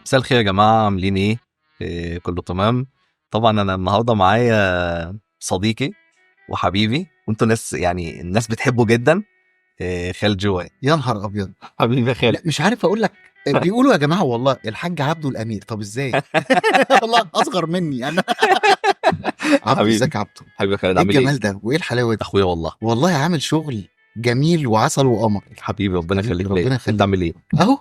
مساء الخير يا جماعة، عاملين ايه؟ إيه، كله تمام؟ طبعا انا النهارده معايا صديقي وحبيبي، وانتوا ناس يعني الناس بتحبه جدا، إيه، خالد جواي. يا نهار ابيض. حبيبي يا خالد. لا مش عارف اقول لك، بيقولوا يا جماعة والله الحاج عبده الامير، طب ازاي؟ والله اصغر مني انا. عبده، حبيبي. ازيك يا عبده؟ حبيبي يا خالد، ايه عامل ايه؟ الجمال ده وايه الحلاوة دي؟ اخويا والله. والله عامل شغل جميل وعسل وقمر. حبيبي ربنا يخليك ربنا ليا. يخليك. انت عامل ايه؟ اهو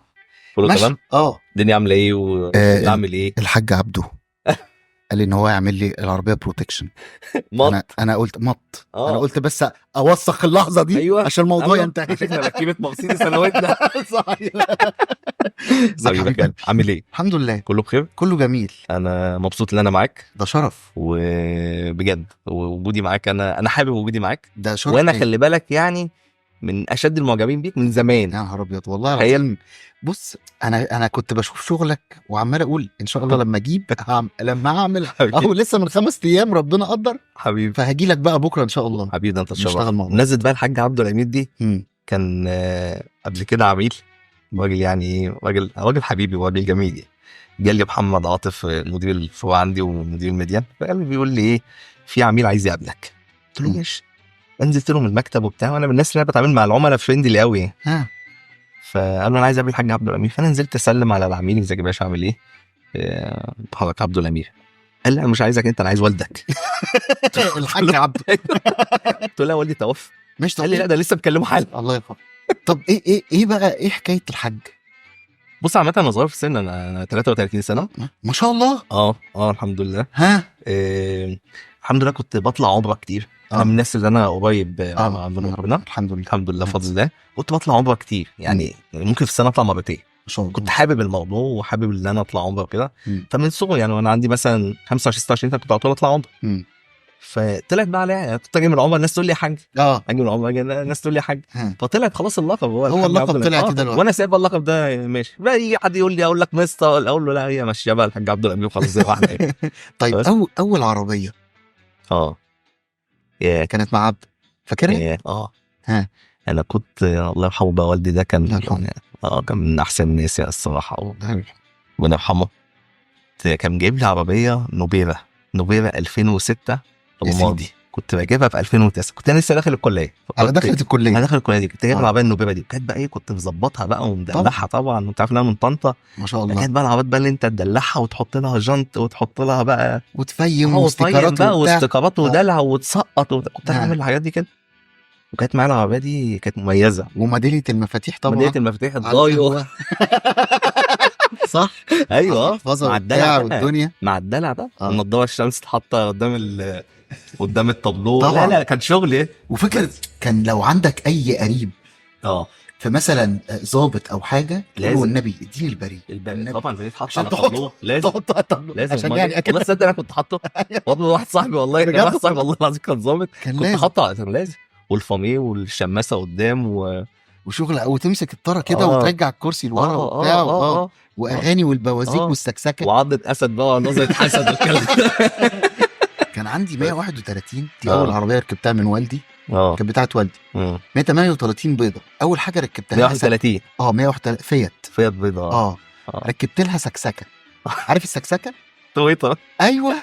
كله ماشي. تمام؟ اه. الدنيا عامله ايه وعامل ايه؟ الحاج عبده قال لي ان هو يعمل لي العربية protection. مط. انا قلت مط. آه. انا قلت بس اوثق اللحظة دي أيوة. عشان الموضوع أيوة. ينتهي. عشان ركبت مرسيدس انا وانت. صحيح. ازيك يا حبيبي يا حبيبي؟ خالد، عامل ايه؟ الحمد لله كله بخير؟ كله جميل. انا مبسوط ان انا معاك ده شرف. وبجد وجودي معاك، انا حابب وجودي معاك. ده شرف وانا ليا. خلي بالك يعني من اشد المعجبين بيك من زمان. يا نهار ابيض والله تخيل. العظيم. بص انا كنت بشوف شغلك وعمال اقول ان شاء الله لما اجيب لما اعمل حبيبي. اهو لسه من 5 ايام ربنا قدر. حبيبي. فهجي لك بقى بكره ان شاء الله. حبيبي ده انت تشرف. نشتغل مع بعض. نزلت بقى الحاج عبده الامير دي. مم. كان قبل كده عميل، راجل يعني ايه، راجل حبيبي وراجل جميل يعني. جالي محمد عاطف، مدير الفروع عندي ومدير الميديا، فقال لي بيقول لي ايه، في عميل عايز يقابلك. قلت له مم. ماشي. نزلت له من المكتب وبتاع، وانا من الناس اللي انا بتعامل مع العملاء friendly قوي يعني. ها. فقال له انا عايز اقابل الحاج عبد الامير. فانا نزلت اسلم على العميل، ازيك يا باشا عامل ايه؟ حضرتك عبد الامير. قال لي انا مش عايزك انت، انا عايز والدك. الحاج عبده. قلت له لا والدي توفى. مش قال لي لا ده لسه مكلمه حالا. الله يرحمه. طب ايه بقى ايه حكاية الحاج؟ بص عامة انا صغير في السن، انا 33 سنة. ما شاء الله. اه الحمد لله. ها. الحمد لله كنت بطلع عمره كتير. انا من الناس اللي انا قريب من ربنا. الحمد لله. الحمد لله بفضل الله كنت بطلع عمره كتير، يعني ممكن في السنة اطلع مرتين. ما شاء الله. كنت حابب الموضوع وحابب ان انا اطلع عمره وكده. مم. فمن صغري يعني وانا عندي مثلا 25 26 سنة كنت على طول اطلع عمره. مم. فطلعت بقى عليها يعني، كنت اجي من العمرة الناس تقول لي يا حاج، اجي من العمرة الناس تقول لي يا حاج. ها. فطلعت خلاص اللقب هو هو الحاج اللقب عبد طلع الأمير. كده دلوقتي. وانا سايب اللقب ده ماشي بقى، يجي حد يقول لي اقول لك مستر، اقول له لا هي ماشية بقى الحاج عبد الامير خلاص زي ما احنا يعني. طيب بس. اول عربية اه يا كانت مع عبده فاكرها؟ يا اه ها. انا كنت الله يرحمه بقى والدي ده كان الله يرحمه. كان من احسن الناس يا الصراحة، ربنا يرحمه. كان جايب لي عربية نوبيرا 2006 يا سيدي. رمادي، كنت بجيبها في 2009، كنت انا لسه داخل الكلية. على دخلة الكلية. انا داخل الكلية دي كنت جايب العربية النوبيرا دي، كانت بقى ايه، كنت مظبطها بقى ومدلعها طبعا، وانت عارف ان انا من طنطا. ما شاء الله. كانت بقى العربيات بقى اللي انت تدلعها وتحط لها جنط وتحط لها بقى وتفيم واستيكرات واستيكرات بقى وبتاع. واستيكرات ودلع وتسقط كنت انا آه. عامل الحاجات دي كده. وكانت معايا العربية دي كانت مميزة. وميدالية المفاتيح طبعا. ميدالية المفاتيح على الضايو. القهوة. صح. ايوه المحفظة مع وبتاع الدلع بقى. والدنيا. مع الدلع بقى. والنضاره الشمس اتحط قدام التابلو. طبعا. لا لا كان شغل ايه. وفكرة كان لو عندك اي قريب اه فمثلا ظابط او حاجة تقول له لازم. والنبي اديني البريد. الباب النبي. طبعا زي اتحط عشان على تحط- التابلو لازم. تحطه على التابلو. لازم عشان أمال يعني إيه؟ اكيد. والله تصدق انا كنت حاطه والله واحد صاحبي والله كان بجد؟ واحد صاحبي والله العظيم كان ظابط. كان كنت لازم. حاطه كان لازم، والفاميه والشماسه قدام و وشغل وتمسك الطاره كده وترجع الكرسي لورا وبتاع واغاني والبوازيك والسكسكه. وعضة اسد بقى ونظره حسد والكلام ده. كان عندي 131 دي اول عربية ركبتها من والدي. كانت بتاعت والدي. 138 بيضة اول حاجة ركبتها لها 131. 131 فيات. فيات بيضة. ركبت لها سكسكه. عارف السكسكه؟ تويوتا. ايوه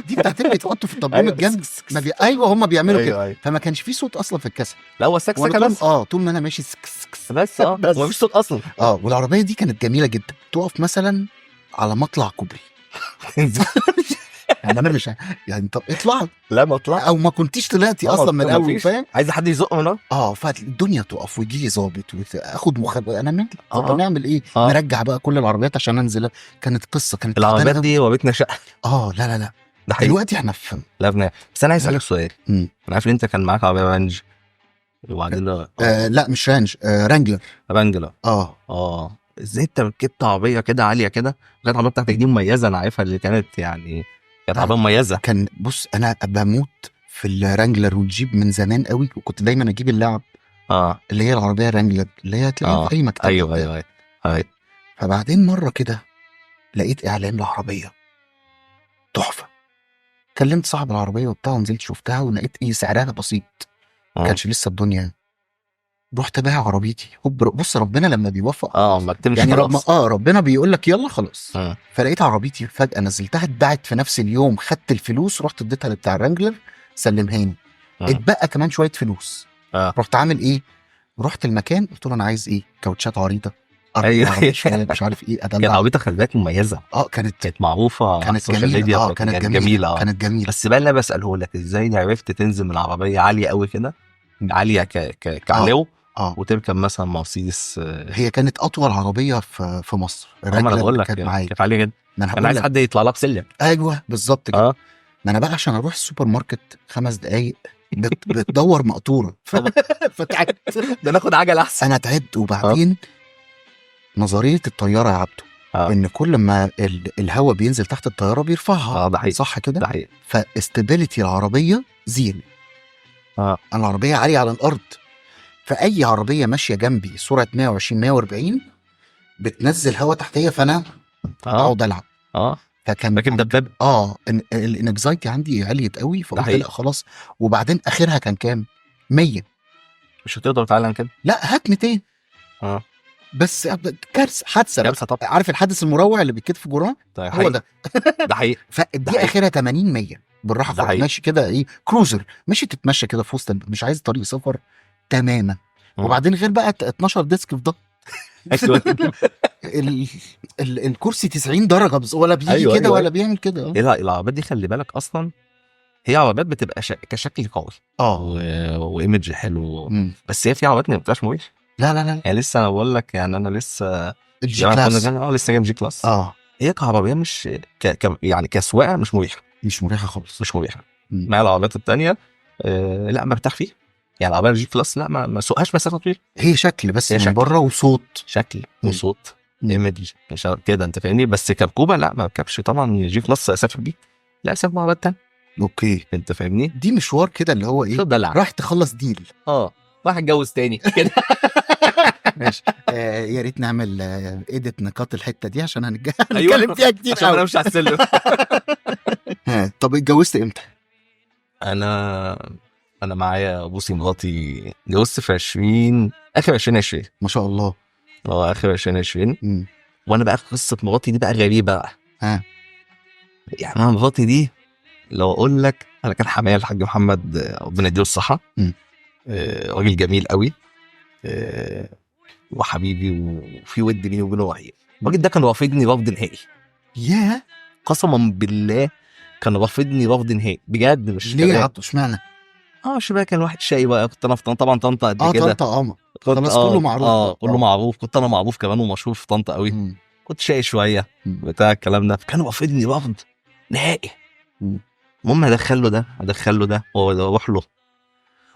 دي بتاعت اللي بيتحطوا في الطابلوه من الجنب. ما بي... ايوه هم بيعملوا كده. ايوه ايوه. فما كانش في صوت اصلا في الكاسه. لا هو وأنا سكسكه طول بس. طول ما انا ماشي سكسكس بس بس. ومفيش صوت اصلا. والعربية دي كانت جميلة جدا. تقف مثلا على مطلع كوبري يعني انا مش يعني طب اطلع. لا ما طلع او ما كنتيش طلعتي اصلا من الاول مفيش. فاهم؟ عايز حد يزق من ورا. فالدنيا تقف ويجي لي ظابط واخد مخالفة. انا مالي؟ طب نعمل ايه؟ نرجع بقى كل العربيات عشان انزل. كانت قصة كانت العربيات تعبانة دي وبيتنا شقه. لا لا لا. ده حقيقي. دلوقتي احنا في لا بنا. بس انا عايز اسالك سؤال. مم. انا عارف ان انت كان معاك عربية رانج وبعدين لا مش رانج، رانجلر. رانجلر. ازاي انت ركبت عربية كده عالية كده؟ كانت العربية بتاعتك دي مميزة، انا عارفها اللي كانت يعني كانت عربية مميزة. كان بص انا بموت في الرانجلر والجيب من زمان قوي، وكنت دايما اجيب اللعب اللي هي العربية رانجلر اللي هي هتلاقيها في اي مكتبه. ايوه ايوه ايوه ايوه. فبعدين مرة كده لقيت اعلان لعربيه تحفة. كلمت صاحب العربية وبتاع ونزلت شفتها ولقيت ايه سعرها بسيط. ما كانش لسه الدنيا. رحت بايع عربيتي. هوب، بص ربنا لما بيوفق ما بتمشي يعني خلاص. ربنا بيقول لك يلا خلاص. فلقيت عربيتي فجأة نزلتها، اتباعت في نفس اليوم، خدت الفلوس رحت اديتها لبتاع الرانجلر سلمهاني. اتبقى كمان شوية فلوس. رحت عامل ايه؟ رحت المكان قلت له انا عايز ايه؟ كاوتشات عريضة، ايوه شوية مش عارف ايه، ادلع. كانت عربيتها خلي بالك مميزة. كانت معروفة كانت على ال social جميلة. ميديا. كانت جميلة. كانت جميلة. بس بقى اللي انا بساله لك، ازاي عرفت تنزل من العربية عالية قوي كده، عالية كعلو، وتركب مثلا مرسيدس؟ هي كانت اطول عربية في مصر. ما انا بقول لك كانت معايا، كانت عالية جدا. انا عايز حد يطلع لها بسلم. ايوه بالظبط كده. ما انا بقى عشان اروح السوبر ماركت 5 دقايق بتدور مقطوره. فتعبت. ده ناخد عجله احسن. انا تعبت. وبعدين نظرية الطيارة يا عبده، ان كل ما الهواء بينزل تحت الطيارة بيرفعها. ده حقيقي. صح كده؟ ده حقيقي. ف stability العربية zero. العربية عالية على الارض، فاي عربية ماشية جنبي سرعة 120 140 بتنزل هواء تحتيه، فانا اقعد العب. فكان لكن دباب. ال anxiety عندي عليت قوي، فقلت لا خلاص. وبعدين اخرها كان كام؟ 100. مش هتقدر تعلم كده. لا هات 200. بس كارثة، حادثه. طبعا. عارف الحادث المروع اللي بيتكتب في جران؟ هو ده. ده حقيقي. فدي اخرها 80 100 بالراحة خالص، ماشي كده ايه، cruiser، ماشي تتمشى كده في وسط، مش عايز طريق سفر تماما. وبعدين غير بقى 12 disc في ده. الكرسي 90 درجه بس، ولا بيجي كده. أيوة. ولا بيعمل كده. العربيات دي خلي بالك اصلا هي عربيات بتبقى كشكل قوي و image حلو. بس هي في عربيات ما بتبقاش مريحه. لا لا لا، يعني لسه انا بقول لك، يعني انا لسه ال G Class. لسه جايب G Class. هي كعربيه مش يعني كسواقه مش مريحه. مش مريحه خالص، مش مريحه. مع العربيات الثانية لا مرتاح فيها. يعني العربية ال G Class لا ما سوقهاش مسافة طويلة، هي شكل بس من بره وصوت، شكل وصوت image مش كده، انت فاهمني. بس كركوبه لا ما ركبش طبعا G Class اسافر بيه، لا اسافر مع عربيات ثانية. okay انت فاهمني. دي مشوار كده اللي هو ايه، راح تخلص deal، راح اتجوز تاني كده. ماشي. يا ريت نعمل edit نقاط الحتة دي عشان هنتكلم فيها كتير عشان انا مش على السلم. طب اتجوزت امتى؟ انا معايا بوسي مراتي، اتجوزت في 20 اخر 2020. ما شاء الله. اخر 2020. وانا بقى قصة مراتي دي بقى غريبة بقى. يعني انا مراتي دي لو اقول لك، انا كان حماية الحاج محمد ربنا يديله الصحة، راجل جميل قوي، وحبيبي، وفي ود بيني وبينه رهيب. الراجل ده كان رافضني رفض نهائي. ياه، قسما بالله كان رافضني رفض نهائي بجد. مش ليه يا عبده؟ اشمعنى؟ شباب كان واحد شقي بقى. كنت انا في طنطا طبعا، طنطا قد كده. طنطا خلاص كله معروف. كله معروف. كنت انا معروف كمان ومشهور في طنطا قوي. كنت شقي شوية بتاع الكلام ده، فكان رافضني رفض نهائي. المهم ادخل له ده، واروح له.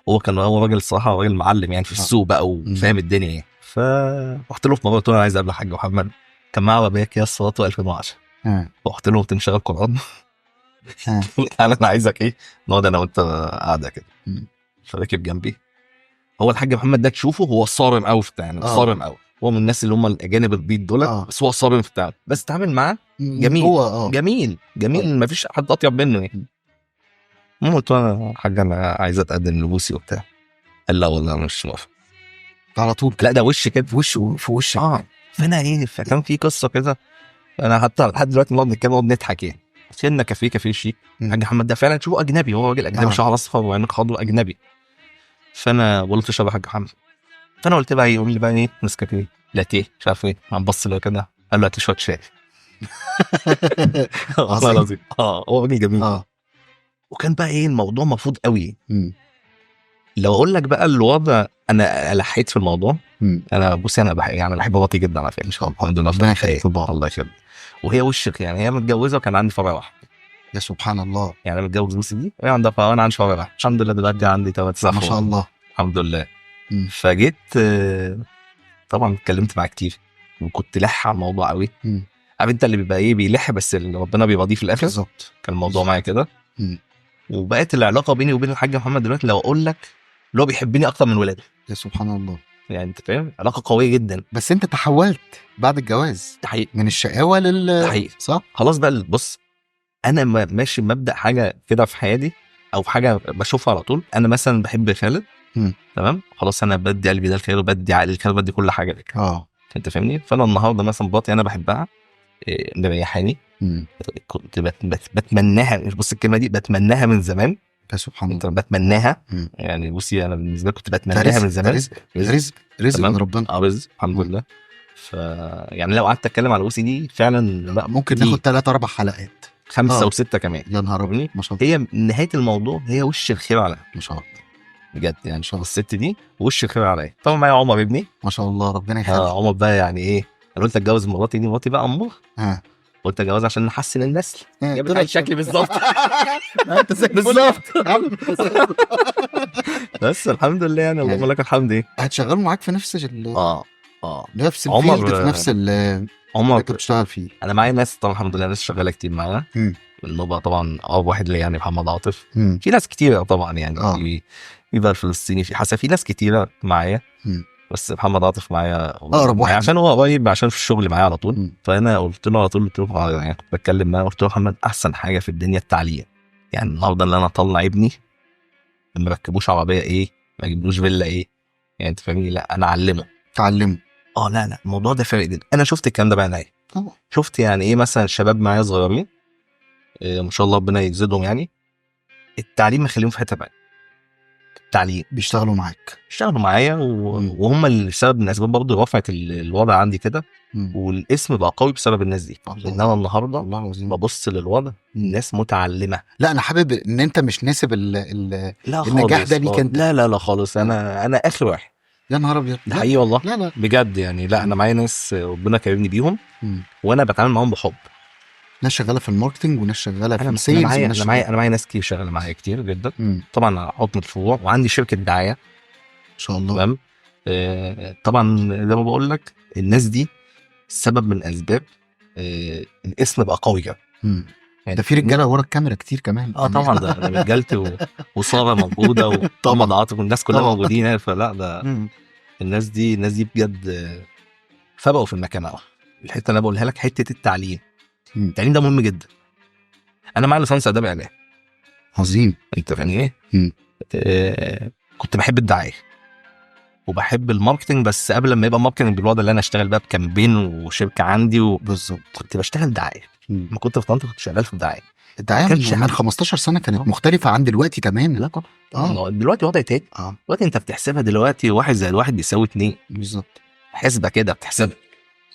هو كان راجل الصراحة، راجل معلم يعني في السوق بقى وفاهم الدنيا يعني. فرحت له في مرة قلت له انا عايز اقابل الحاج محمد. كان معاه عربية كيا سيراتو 2010. رحت له قلت له شغال قران. انا عايزك ايه، نقعد انا وانت قاعدة كده. فركب جنبي. هو الحاج محمد ده تشوفه هو صارم قوي في التعامل، صارم قوي. هو من الناس اللي هم الاجانب البيض دول، بس هو صارم في التعامل، بس تعامل معاه جميل. هو جميل جميل، ما فيش حد اطيب منه يعني. المهم قلت له انا حاجة انا عايز اتقدم لبوسي وبتاع. قال لا والله مش موافق على طول. لا ده وش كده، وشه في وشك. فانا ايه، فكان في قصة كده، انا حتى لحد دلوقتي بنقعد نتكلم وبنضحك يعني. شلنا كافيه شيك. الحاج محمد ده فعلا تشوفه اجنبي، هو راجل اجنبي، شعر اصفر وعينه خضرا، اجنبي. فانا قلت شبه الحاج محمد. فانا قلت بقى يقول لي بقى ايه، نسكافيه لاتية مش عارف ايه. عم بص له كده، قال له هات شوية شاي. والله العظيم هو راجل جميل. وكان بقى ايه الموضوع مفروض قوي. لو اقول لك بقى الوضع، انا لحيت في الموضوع. انا بصي انا بحب، يعني بحب باباتي جدا على فكرة. ان شاء الله الحمد لله ربنا يخليك. الله يخليك. وهي وشك يعني، هي متجوزة وكان عندي فرع واحد. يا سبحان الله. يعني انا متجوز بوسي دي وهي عندها فرع وانا عندي فرع واحد. الحمد لله دلوقتي عندي 8 9 ما شاء الله الحمد لله. فجيت طبعا اتكلمت معاه كتير وكنت لح على الموضوع قوي. عارف انت اللي بيبقى ايه، بيلح بس اللي ربنا بيرضيه في الاخر. بالظبط كان الموضوع معايا كده. وبقت العلاقة بيني وبين الحاج محمد دلوقتي لو اقول لك اللي هو بيحبني اكتر من ولاده. يا سبحان الله. يعني انت فاهم، علاقة قوية جدا. بس انت تحولت بعد الجواز ده حقيقي من الشقاوة ده حقيقي صح. خلاص بقى بص، انا ماشي بمبدا حاجة كده في حياتي او في حاجة بشوفها على طول. انا مثلا بحب خالد، تمام، خلاص انا بدي قلبي ده الخير وبدي عقلي الخير وبدي كل حاجة لك. انت فاهمني؟ فانا النهارده مثلا مراتي انا بحبها، مريحاني، كنت بتمناها، بص الكلمة دي بتمناها من زمان. سبحان الله، انت بتمناها يعني. بصي انا بالنسبة لي كنت بتمناها من زمان. رزق رزق من ربنا. رزق الحمد لله. ف يعني لو قعدت اتكلم على بوسي دي فعلا لا ممكن ناخد 3-4 حلقات، 5 و6 كمان. يا نهار ابيض، ما شاء الله. هي نهاية الموضوع هي وش الخير عليها، ما شاء الله بجد يعني. الست دي وش الخير عليا. طبعا معايا عمر ابني، ما شاء الله ربنا يخليك. عمر بقى يعني ايه، انا قلت اتجوز مراتي دي، مراتي بقى امور، قلت اتجوز عشان نحسن النسل. طلع الشكل بالظبط. انت بالظبط. بس الحمد لله يعني، اللهم لك الحمد. ايه هتشغلوا معاك في نفس نفس ال field، في نفس عمر اللي بتشتغل فيه؟ انا معايا ناس طبعا الحمد لله، ناس شغالة كتير معايا. النوبة طبعا اقرب واحد ليا يعني محمد عاطف. في ناس كتيرة طبعا يعني، في بقى الفلسطيني، في حسن، في ناس كتيرة معايا. بس محمد عاطف معايا اقرب واحد عشان هو قريب، عشان في الشغل معايا على طول. فانا قلت له على طول، قلت له يعني كنت بتكلم معاه، قلت له محمد احسن حاجة في الدنيا التعليم. يعني النهارده اللي انا اطلع ابني ما ركبوش عربية ايه، ما اجيبلوش فيلا ايه، يعني انت فاهمني؟ لا انا اعلمه. تعلمه. لا لا الموضوع ده فارق جدا. انا شفت الكلام ده بعينيا. شفت يعني ايه مثلا شباب معايا صغيرين، ما شاء الله ربنا يزيدهم، يعني التعليم مخليهم في حتة بعيدة. التعليم بيشتغلوا معاك، اشتغلوا معايا وهم السبب من الاسباب برضه رفعت الوضع عندي كده، والاسم بقى قوي بسبب الناس دي. لان انا النهارده ببص للوضع الناس متعلمة. لا انا حابب ان انت مش ناسب النجاح ده ليك انت. لا لا لا خالص، انا اخر واحد. يا نهار ابيض، ده حقيقي والله. لا لا بجد يعني. لا انا معايا ناس ربنا كرمني بيهم، وانا بتعامل معاهم بحب. ناس شغالة في ال marketing وناس شغالة في ال sales. انا معايا ناس كتير شغالة معايا كتير جدا. طبعا حكم الفروع، وعندي شركة دعاية ان شاء الله. تمام. طبعا زي ما بقول لك الناس دي سبب من اسباب الاسم بقى قوي كده. يعني ده في رجاله ورا الكاميرا كتير كمان. طبعا ده رجالتي وسارة موجودة ومحمد عاطف والناس كلها موجودين يعني. فلا ده الناس دي بجد فبقوا في المكان قوي. الحتة اللي انا بقولها لك، حتة التعليم. التعليم ده مهم جدا. انا معايا ليسانس اداب اعلام. عظيم. انت فاهم ايه؟ كنت بحب الدعاية وبحب ال marketing، بس قبل ما يبقى marketing بالوضع اللي انا اشتغل بقى ب campaign وشركه عندي بالظبط. كنت بشتغل دعاية. ما كنت في طنطا كنت شغال في الدعاية. الدعاية من 15 سنة كانت مختلفة عن دلوقتي تماما. لا طبعا. دلوقتي وضع تاني. دلوقتي انت بتحسبها دلوقتي 1 + 1 بيساوي 2 بالظبط. حسبه كده بتحسبها.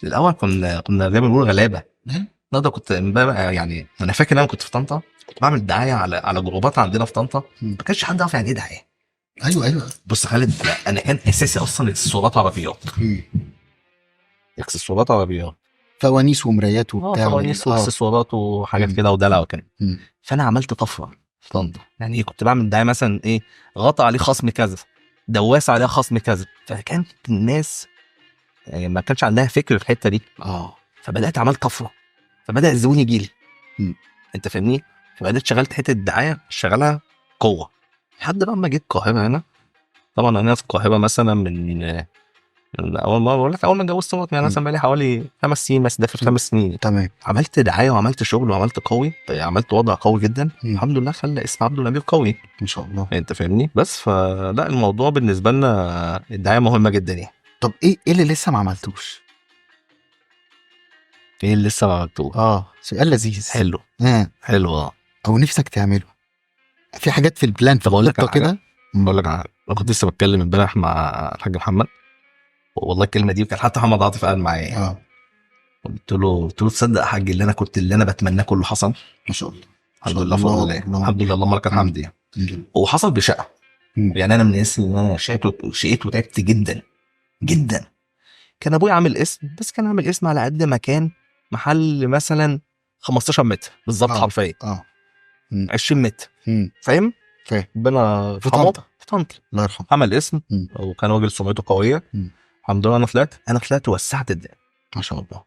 الاول كنا زي ما بنقول غلابة. النهارده كنت يعني انا فاكر ان انا كنت في طنطا كنت بعمل دعاية على جروبات عندنا في طنطا، ما كانش حد يعرف يعني ايه دعاية. ايوه. بص خالد، انا كان اساسي اصلا اكسسوارات عربيات. اكسسوارات عربيات، فوانيس ومرايات وبتاع، فوانيس واكسسوارات وحاجات كده ودلع وكده. فانا عملت طفرة في طنطا. يعني ايه؟ كنت بعمل دعاية مثلا ايه، غطا عليه خصم كذا، دواس عليها خصم كذا. فكانت الناس يعني ما كانش عندها فكر في الحتة دي. فبدات عملت طفرة، فبدا الزبون يجي لي. انت فاهمني؟ فبدات شغلت حتة الدعاية، شغالها قوة لحد بقى ما جيت القاهرة. هنا طبعا انا في القاهرة مثلا من اول ما بقول لك، اول ما اتجوزت مراتي يعني مثلا بقالي حوالي 5 سنين، بس داخل 5 سنين. تمام. عملت دعاية وعملت شغل وعملت قوي، عملت وضع قوي جدا. الحمد لله، خلى اسم عبده الامير قوي ان شاء الله. انت فاهمني؟ بس فلا الموضوع بالنسبة لنا الدعاية مهمة جدا يعني. طب ايه اللي لسه ما عملتوش؟ ايه اللي لسه ما عملتوش؟ سؤال لذيذ. حلو. حلو. او نفسك تعمله؟ في حاجات في ال plan في الخطة كده؟ بقول لك على، كنت لسه بتكلم امبارح مع الحاج محمد، والله الكلمة دي، وكان حتى محمد عاطف قاعد معايا. قلت له تصدق يا حاج اللي انا كنت اللي انا بتمناه كله حصل؟ ما شاء الله. الحمد لله، فضل الله، الحمد لله، اللهم لك الحمد يعني. وحصل بشقه. يعني انا من الناس اللي انا شقيت وتعبت جدا جدا. كان ابويا عامل اسم، بس كان عامل اسم على قد مكان محل مثلا 15 متر بالظبط، حرفيا 20 متر. فاهم؟ ربنا في طنطا. في طنطا الله يرحمه. عمل اسم، وكان راجل سمعته قوية. الحمد لله. انا طلعت وسعت الدنيا ما شاء الله.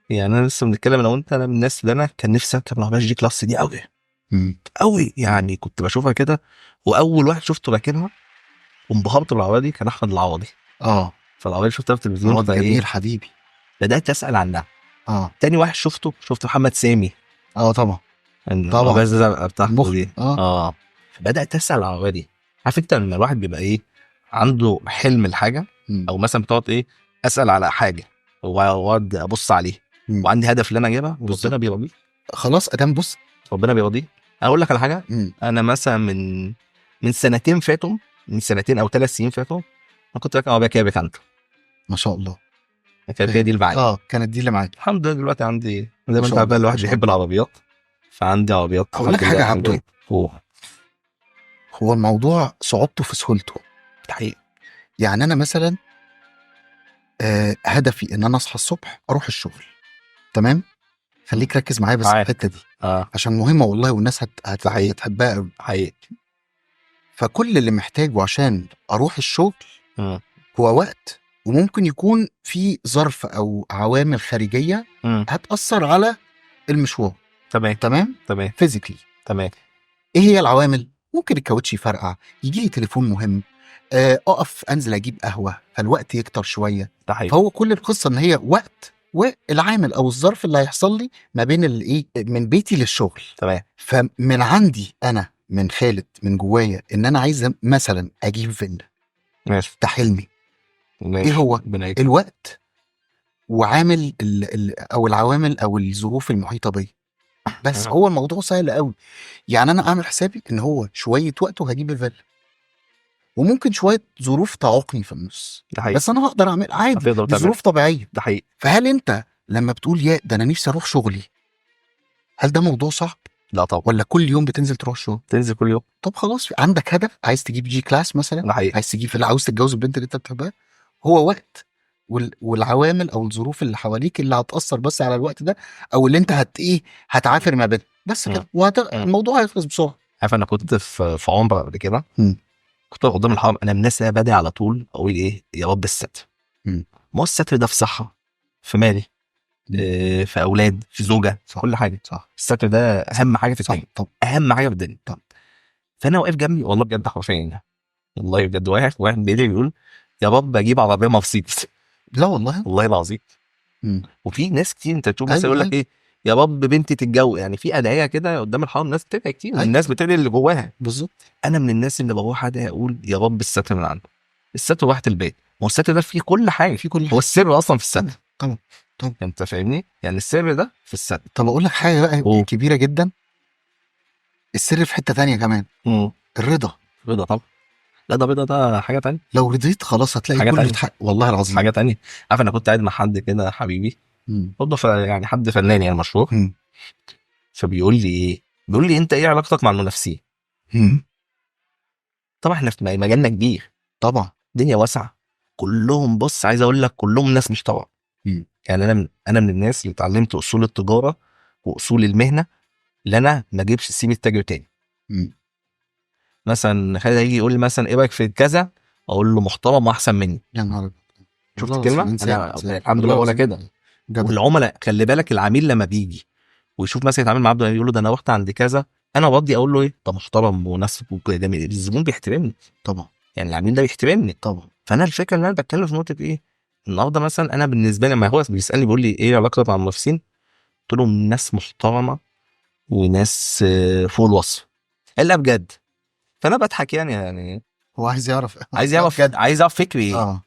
يعني انا لسه بنتكلم انا وانت، انا من الناس اللي انا كان نفسي اركب العربية G Class دي قوي قوي يعني، كنت بشوفها كده، واول واحد شفته راكبها وانبهرت بالعربية دي كان احمد العوضي. فالعربيه شفتها في التلفزيون، جميل حبيبي، بدات اسال عنها. تاني واحد شفته، شفت محمد سامي. طبعا طبعا، الازرق بتاعته دي. فبدات اسال على العربية دي. عارف انت لما الواحد بيبقى ايه، عنده حلم الحاجة، او مثلا بتقعد ايه اسال على حاجة واقعد ابص عليه وعندي هدف اللي انا اجيبها، وربنا بيرضيه. خلاص ادام بص ربنا بيرضيه. اقول لك على حاجة، انا مثلا من سنتين فاتوا، من سنتين او 3 سنين فاتوا، انا كنت راكب عربية كيا بيكانتو. ما شاء الله. كانت هي دي اللي معايا. كانت دي اللي معاك. الحمد لله دلوقتي عندي زي ما انت عارف الواحد بيحب العربيات، فعندي عربيات. اقول لك حاجة يا عبدو، هو الموضوع صعوبته في سهولته. الحقيقة يعني انا مثلا هدفي ان انا اصحى الصبح اروح الشغل، تمام؟ خليك ركز معايا بس في الحتة دي عشان مهمة والله، والناس هتحبها قوي. حقيقي. فكل اللي محتاجه عشان اروح الشغل هو وقت، وممكن يكون في ظرف او عوامل خارجية هتاثر على المشوار. تمام تمام. physically. تمام. ايه هي العوامل؟ ممكن الكاوتش يفرقع، يجي لي تليفون مهم، اقف انزل اجيب قهوة، فالوقت يكتر شوية. فهو كل القصة ان هي وقت والعامل او الظرف اللي هيحصل لي ما بين الايه من بيتي للشغل. تمام. فمن عندي انا، من خالد، من جوايا، ان انا عايز مثلا اجيب فيلا. ماشي. ده حلمي. ماشي. ايه هو؟ الوقت وعامل او العوامل او الظروف المحيطة بيا. بس هو الموضوع سهل قوي. يعني انا اعمل حسابي ان هو شوية وقت وهجيب الفيلا، وممكن شوية ظروف تعوقني في النص، بس انا هقدر اعمل عادي، دي ظروف طبيعية. ده حقيقي. فهل انت لما بتقول يا ده انا نفسي اروح شغلي، هل ده موضوع صعب؟ لا طبعا. ولا كل يوم بتنزل تروح الشغل؟ تنزل كل يوم. طب خلاص، عندك هدف، عايز تجيب G-Class مثلا، عايز تجيب فيلا، عاوز تتجوز البنت اللي انت بتحبها، هو وقت والعوامل او الظروف اللي حواليك اللي هتاثر بس على الوقت ده، او اللي انت هتعافر ما بينهم بس كده، الموضوع هيخلص بسرعة. عارف انا كنت في عمره قبل كده، كنت قدام الحرم، انا من الناس اللي بادئ على طول اقول ايه يا رب الستر. ما هو الستر ده في صحة، في مالي، في اولاد، في زوجه، في كل حاجة. صح. الستر ده اهم حاجة في الدنيا. طب اهم حاجة في الدنيا. طب فانا واقف جنبي والله بجد حرفيا، والله بجد، واحد بيدعي بيقول يا رب اجيب عربية مرسيدس. لا والله، والله العظيم. وفي ناس كتير انت تشوف مثلا يقول لك ايه يا رب بنتي تتجوز، يعني في ادعية كده قدام الحرم ناس بتدعي كتير. الناس بتدعي اللي جواها. بالظبط. انا من الناس اللي بروح ادعي اقول يا رب الستر من عنده، الستر راحة البيت. ما هو الستر ده فيه كل حاجة، فيه كل حاجة. هو السر اصلا في الستر. طبعا طبعا. انت فاهمني؟ يعني السر ده في الستر. طب اقول لك حاجة بقى كبيرة جدا، السر في حتة ثانية كمان. الرضا. رضا طبعا. لا ده رضا، ده حاجة ثانية. لو رضيت خلاص هتلاقي كله اتحقق والله العظيم. حاجة ثانية. عارف انا كنت قاعد مع حد كده حبيبي برضه، يعني حد فنان يعني مشهور، فبيقول لي ايه، بيقول لي انت ايه علاقتك مع المنافسين؟ طبعا احنا في مجالنا كبير طبعا، الدنيا واسعة، كلهم بص عايز اقول لك كلهم ناس مش طبعا. يعني انا من الناس اللي اتعلمت اصول التجارة واصول المهنة، اللي انا ما اجيبش سيره تاجر تاني. مثلا خالد هيجي يقول لي مثلا ايه رايك في كذا، اقول له محترم واحسن مني. يا نهار ابيض، شفت الكلمة؟ انا الحمد لله ولا كده. والعملاء خلي بالك، العميل لما بيجي ويشوف مثلا يتعامل مع عبده يقول له ده انا رحت عند كذا، انا بدي اقول له ايه ده محترم وناس وجميل، الزبون بيحترمني طبعا، يعني العميل ده بيحترمني طبعا. فانا الفكرة ان انا بتكلم في نقطة ايه النهارده، مثلا انا بالنسبة لي لما هو بيسالني بيقول لي ايه علاقتك مع المنافسين، قلت لهم ناس محترمه وناس فوق الوصف. قال لا بجد. فانا بضحك يعني هو عايز يعرف، عايز يعرف، عايز يعرف فكري ايه.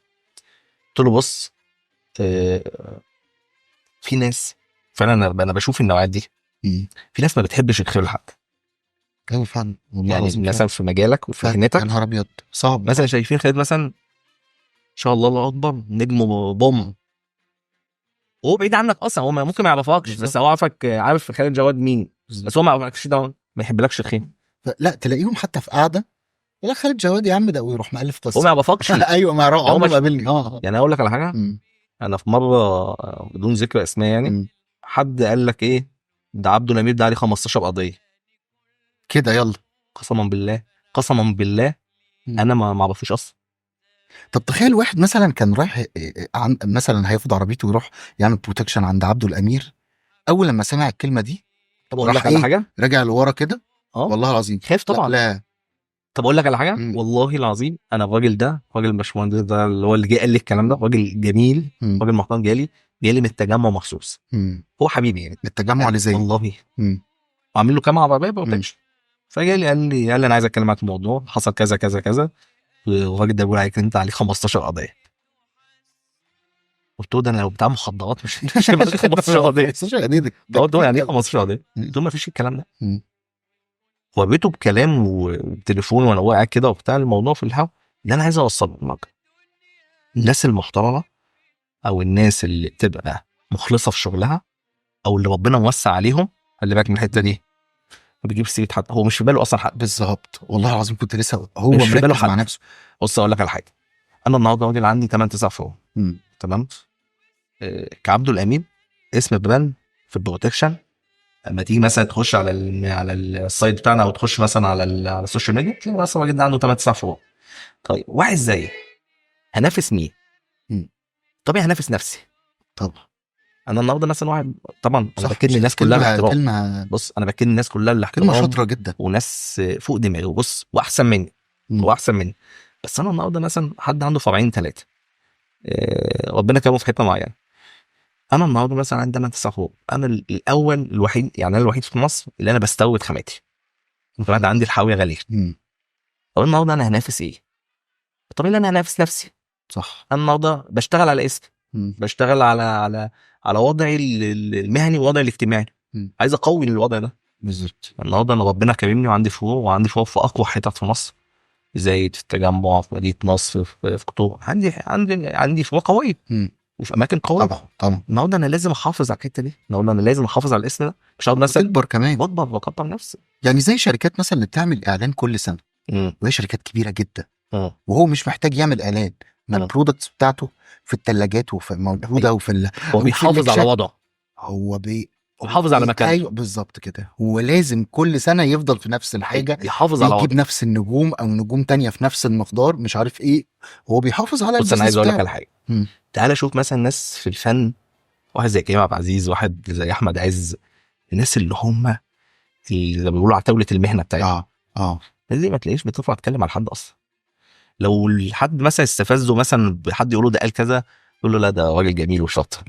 قلت له بص، في ناس فعلا انا بشوف النوعيات دي، في ناس ما بتحبش الخير لحد. ايوه فعلا والله. يعني مثلا في مجالك وفي مهنتك، يا نهار ابيض صعب. مثلا شايفين خالد مثلا ان شاء الله الله اكبر نجم بوم، وهو بعيد عنك اصلا، هو ممكن ما يعرفكش، بس هو عارفك، عارف خالد جواد مين، بس هو ما يعرفكش، ده ما يحبلكش الخير. لا تلاقيهم حتى في قعدة، لا خالد جواد يا عم ده، ويروح مألف قصة، هو ما يعرفكش. ايوه ما يعرف، عمره ما قابلني. يعني اقول لك على حاجة، انا في مرة بدون ذكر اسماء يعني، حد قال لك ايه ده عبده الامير ده عليه 15 قضية كده، يلا قسما بالله، قسما بالله انا ما اعرفوش اصلا. طب تخيل واحد مثلا كان رايح مثلا هياخد عربيته ويروح يعمل protection عند عبده الامير، اول لما سمع الكلمة دي، طب اقول لك على حاجة، رجع لورا كده والله العظيم خايف طبعا. لا طب اقول لك على حاجة، والله العظيم انا الراجل ده، راجل الباشمهندس ده اللي هو اللي جه قال لي الكلام ده، راجل جميل، راجل محترم، جالي من التجمع مخصوص، هو حبيبي يعني، من التجمع اللي زي والله، وعامل له كام عربية protection. فجالي قال لي انا عايز اتكلم معاك في الموضوع، حصل كذا كذا كذا. والراجل ده بيقول عليك انت عليك 15 قضية. قلت له ده انا لو بتاع مخدرات مش هيبقى عليك 15 قضية. 15 قضية ده قلت له يعني ايه كتير. 15 قضية؟ قلت له ما فيش الكلام ده. وريته بكلام وبتليفون وانا واقع كده وبتاع الموضوع في الهوا. اللي انا عايز اوصله لك، الناس المحترمة او الناس اللي بتبقى مخلصة في شغلها او اللي ربنا موسع عليهم، خلي بالك من الحتة دي، ما بيجيبش سيره حد، هو مش في باله اصلا حد. بالظبط، والله العظيم كنت لسه هو مش في باله مركز مع حد. نفسه. بص اقول لك على حاجة، انا النهارده راجل عندي 8 9 فروع، تمام؟ كعبده الامين اسم brand في ال protection. اما تيجي مثلا تخش على على ال site بتاعنا او تخش مثلا على على ال social media، تلاقي مثلا الراجل ده عنده 8 9 فروع. طيب واحد زيي هنافس مين؟ طبيعي هنافس نفسي. طبعا. انا النهارده مثلا واحد، طبعا انا صح، بكلم الناس كلها باحترام. كلمة، بص انا بكلم الناس كلها كلمة بالاحترام شاطرة جدا، وناس فوق دماغي، وبص واحسن مني، واحسن مني. بس انا النهارده مثلا حد عنده فرعين 3، ربنا كرمه في حتة معينة. انا النهارده مثلا عندي 8 9 فروع، انا الاول الوحيد، يعني انا الوحيد في مصر اللي انا بستورد خاماتي. بعد عندي الحاويه غالية. طب النهارده انا هنافس ايه؟ طب انا هنافس نفسي. صح. انا النهارده بشتغل على اسمي، بشتغل على على على وضعي المهني ووضعي الاجتماعي. عايز اقوي الوضع ده. بالظبط. النهارده انا ربنا كرمني وعندي فروع، وعندي فروع في اقوى حتت في مصر، زي في التجمع، في مدينة نصر، في اكتوبر. عندي فروع قوية. وفي اماكن قوية. طبعا طبعا. النهارده انا لازم احافظ على الحتة دي، النهارده انا لازم احافظ على الاسم ده، مش هقعد مثلا تكبر كمان، بكبر بكبر نفسي. يعني زي شركات مثلا اللي بتعمل اعلان كل سنة، وهي شركات كبيرة جدا، وهو مش محتاج يعمل اعلان، ما ال products بتاعته في الثلاجات وفي موجودة وفي هو بيحافظ على وضعه، هو بيحافظ على مكانه. ايوه بالظبط كده، هو لازم كل سنة يفضل في نفس الحاجة، يحافظ على يجيب وضعه، نفس النجوم او نجوم تانية في نفس المقدار، مش عارف ايه، هو بيحافظ على بص انا عايز اقول لك على حاجة. تعالى شوف مثلا ناس في الفن، واحد زي كريم عبد العزيز، واحد زي احمد عز، الناس اللي هم اللي زي ما بيقولوا على طاولة المهنة بتاعتهم. الناس دي ما تلاقيش بترفع تتكلم على حد اصلا. لو الحد مثلا استفزه، مثلا حد يقول له ده قال كذا، يقول له لا ده راجل جميل وشاطر.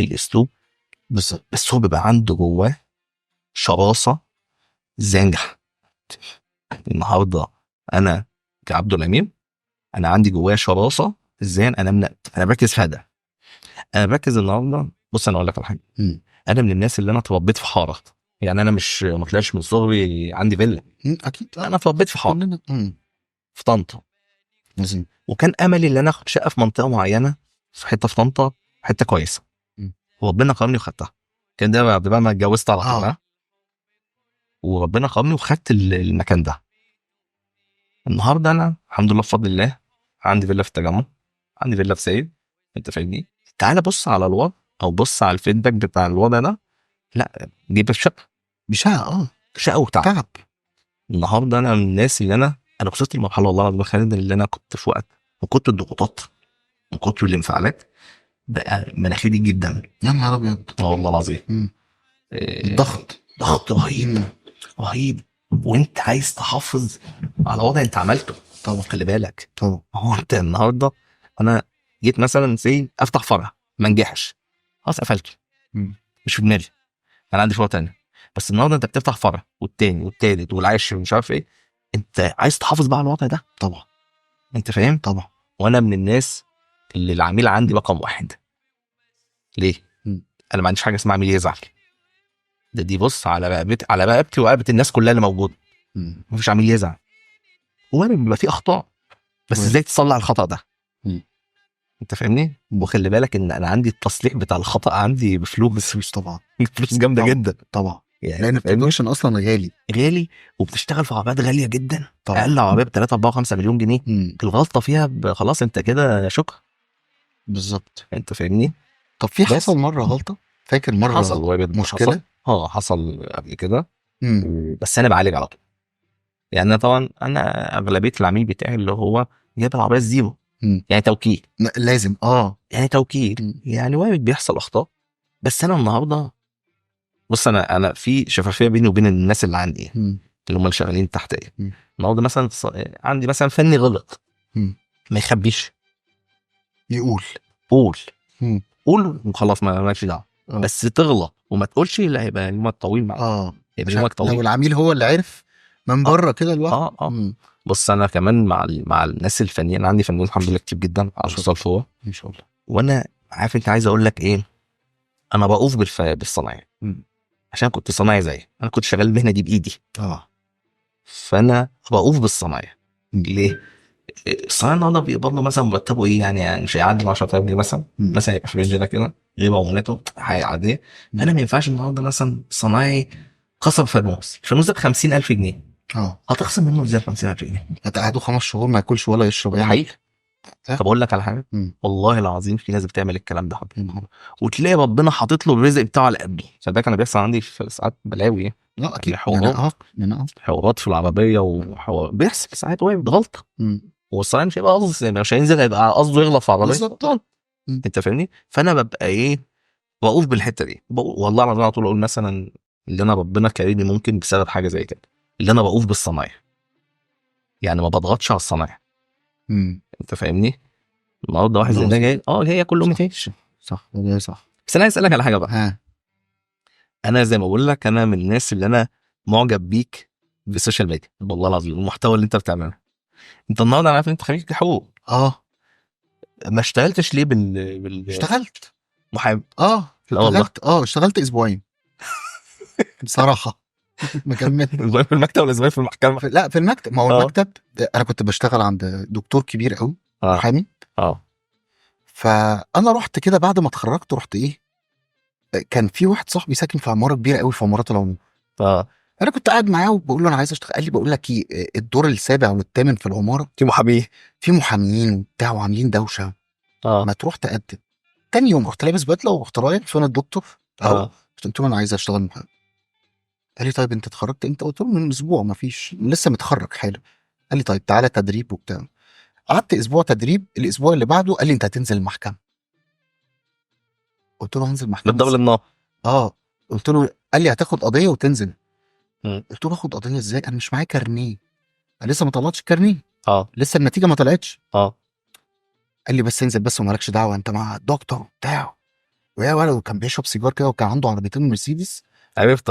الاسلوب بالظبط. بس هو بيبقى عنده جواه شراسة ازاي انجح. النهارده انا كعبده الامين انا عندي جوايا شراسة ازاي انا انا بركز في هذا، انا بركز النهارده. بص انا اقول لك على حاجة، انا من الناس اللي انا اتربيت في حارة، يعني انا مش ما طلعش من صغري عندي فيلا. اكيد. انا اتربيت في حارة في طنطا، وكان املي ان انا اخد شقه في منطقة معينة، في حتة في طنطا، حتة كويسة. وربنا كرمني وخدتها. كان ده بعد بقى ما اتجوزت على طول. وربنا كرمني وخدت المكان ده. النهارده انا الحمد لله بفضل الله عندي فيلا في التجمع، عندي فيلا في سايد، انت فاهمني؟ تعالى بص على الوضع او بص على الفيدباك بتاع الوضع ده، لا دي بشقه، بشقه، شقه وتعب. تعب. النهارده انا من الناس اللي انا وصلت لمرحلة والله العظيم خالد اللي انا كنت في وقت من كتر الضغوطات، من كتر الانفعالات، بقى مناخيري جدا. يا نهار ابيض. والله العظيم. الضغط، ضغط رهيب. رهيب. وانت عايز تحافظ على وضع انت عملته. طبعا. خلي بالك. طبعا. هو انت النهارده انا جيت مثلا سي افتح فرع ما نجحش، خلاص قفلته. مش في دماغي، انا عندي فروع تانية. بس النهارده انت بتفتح فرع والتاني والتالت والعاشر ومش عارف ايه، انت عايز تحافظ بقى على الوضع ده. طبعا. انت فاهم؟ طبعا. وانا من الناس اللي العميل عندي رقم واحد. ليه؟ انا ما عنديش حاجة اسمها عميل يزعل. ده دي بص على رقبتي، على رقبتي ورقبه الناس كلها اللي موجودة. مفيش عميل يزعل. وارد بيبقى فيه اخطاء، بس ازاي تصلح الخطا ده؟ انت فاهمني؟ وخلي بالك ان انا عندي التصليح بتاع الخطا عندي بفلوس. طبعا. فلوس جامدة طبعا. جدا. طبعا. يعني لان ال production اصلا غالي. غالي، وبتشتغل في عربيات غالية جدا. طبعا. اقل عربية ب 3 4 5 مليون جنيه. الغلطة فيها خلاص انت كده شكرا. بالظبط. انت فاهمني؟ طب في حصل مرة غلطه؟ فاكر مرة حصل مشكلة؟ حصل قبل كده. بس انا بعالج على طول. يعني انا طبعا انا اغلبية العميل بتاعي اللي هو جايب العربية ال zero. يعني توكيل. لازم. يعني توكيل. يعني وارد بيحصل اخطاء، بس انا النهارده بص انا في شفافية بيني وبين الناس اللي عندي، اللي هم اللي شغالين تحت ايه. النهارده مثلا عندي مثلا فني غلط، ما يخبيش، يقول. قول. قول وخلاص، ما مالكش دعوه. بس تغلط وما تقولش، لا هيبقى يومك طويل معاك. هيبقى يومك طويل. لو العميل هو اللي عرف من بره كده لوحده. بص انا كمان مع الناس الفنيين، انا عندي فنانين الحمد لله كتير جدا على مستوى الفروع، ان شاء الله. وانا عارف انت عايز اقول لك ايه، انا بقوف بالصنايعي. عشان كنت صنايعي زيك، انا كنت شغال المهنة دي بايدي. فانا بقوف بالصنايعي. ليه؟ الصنايعي النهارده بيقبض له مثلا مرتبه ايه يعني مش هيعدي 10000 جنيه مثلا، مثلا يبقى في range ده كده، غير عمولته حاجة عادية. انا ما ينفعش النهارده مثلا صنايعي كسر فانوس، الفانوس ده ب 50000 جنيه. هتخصم منه ازاي 50000 جنيه؟ هتقعدوا 5 شهور ما ياكلش ولا يشرب يعني. حقيقي. طب اقول لك على حاجة، والله العظيم في ناس بتعمل الكلام ده، وتلاقي ربنا حاطط له الرزق بتاعه على قده. صدق انا بيحصل عندي في ساعات بلاوي. لا اكيد حوارات في العربية وحوار بيحصل ساعات، وارد غلطه. والصنايعي مش هيبقى قصده، مش هينزل، هيبقى قصده يغلط في العربية بالظبط. انت فاهمني؟ فانا ببقى ايه، بقوف بالحتة دي. والله العظيم على طول اقول مثلا اللي انا ربنا كريمني ممكن بسبب حاجة زي كده، اللي انا بقوف بالصنايع، يعني ما بضغطش على الصنايع. انت فاهمني؟ النهارده واحد زي ده جاي جاي ياكل لقمة عيش. صح صح. بس انا عايز اسالك على حاجة بقى. انا زي ما بقول لك، انا من الناس اللي انا معجب بيك بال social media، والله العظيم المحتوى اللي انت بتعمله. انت النهارده انا عارف ان انت خريج حقوق. ما اشتغلتش ليه بال اشتغلت محامي؟ لا والله. اشتغلت اسبوعين بصراحة. ما كملت. اسبوعين في المكتب ولا اسبوعين في المحكمة؟ لا في المكتب. ما هو المكتب انا كنت بشتغل عند دكتور كبير قوي، محامي. فانا رحت كده بعد ما اتخرجت، رحت ايه، كان في واحد صاحبي ساكن في عمارة كبيرة قوي في عمارات العموم. انا كنت قاعد معاه وبقول له انا عايز اشتغل. قال لي بقول لك ايه، الدور السابع والثامن في العمارة في محامين، في محاميين وبتاع وعاملين دوشه. ما تروح تقدم. تاني يوم رحت لابس بدله ورحت رايح فين الدكتور اهو، قلت له انا عايز اشتغل محامي. قال لي طيب انت اتخرجت امتى؟ قلت له من اسبوع، ما فيش، لسه متخرج حالا. قال لي طيب تعالى تدريب وبتاع. قعدت اسبوع تدريب. الاسبوع اللي بعده قال لي انت هتنزل المحكمة. قلت له هنزل المحكمة بالضبط النار. قلت له، قال لي هتاخد قضية وتنزل. قلت له اخد قضية ازاي؟ انا مش معايا كارنيه، انا لسه ما طلعتش الكارنيه. لسه النتيجة ما طلعتش. قال لي بس انزل بس ومالكش دعوه، انت مع الدكتور وبتاع ويا ولد. وكان بيشرب سيجار كده، وكان عنده عربيتين مرسيدس. عرفت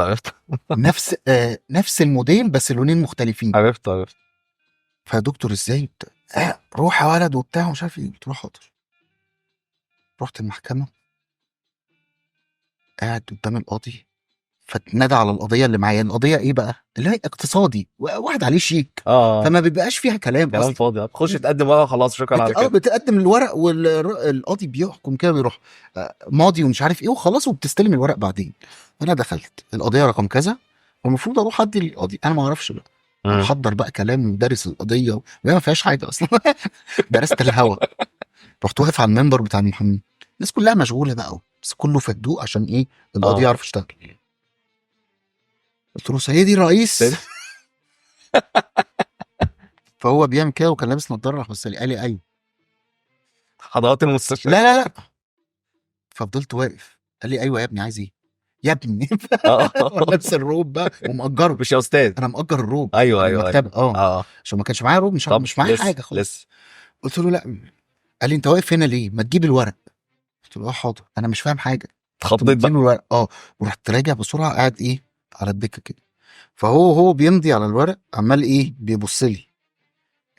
نفس نفس الموديل بس لونين مختلفين. عرفت. فدكتور ازاي روح يا ولد وبتاع ومش عارف ايه. قلت له حاضر. رحت المحكمة، قاعد قدام القاضي، فاتنادى على القضية اللي معايا. القضية ايه بقى؟ اللي هي اقتصادي، واحد عليه شيك. فما بيبقاش فيها كلام فاضي. تخش تقدم ورقة خلاص، شكرا على كده. بتقدم الورق والقاضي بيحكم كده، بيروح ماضي ومش عارف ايه وخلاص، وبتستلم الورق بعدين. انا دخلت القضية رقم كذا، والمفروض اروح ادي للقاضي، انا ما اعرفش بقى. محضر بقى كلام ودارس القضية وهي ما فيهاش حاجة اصلا. درست الهوا. رحت واقف على المنبر بتاع المحامين، الناس كلها مشغولة بقى، بس كله في هدوء عشان ايه، القاضي يعرف يشتغل. قلت له سيدي الرئيس. فهو بيعمل كده وكان لابس نظاره، راح بص لي قال لي ايوه حضرات المستشفى. لا لا لا. ففضلت واقف. قال لي ايوه يا ابني، عايز ايه يا ابني؟ لابس الروب بقى ومأجره. مش يا استاذ، انا مأجر الروب. ايوه ايوه. عشان ما كانش معايا روب، مش معايا حاجة خالص. قلت له لا. قال لي انت واقف هنا ليه؟ ما تجيب الورق. قلت له حاضر، انا مش فاهم حاجة. اتخضيت بقى. الورق. ورحت راجع بسرعة، قاعد ايه على الدكة كده. فهو بيمضي على الورق، عمال ايه بيبص لي،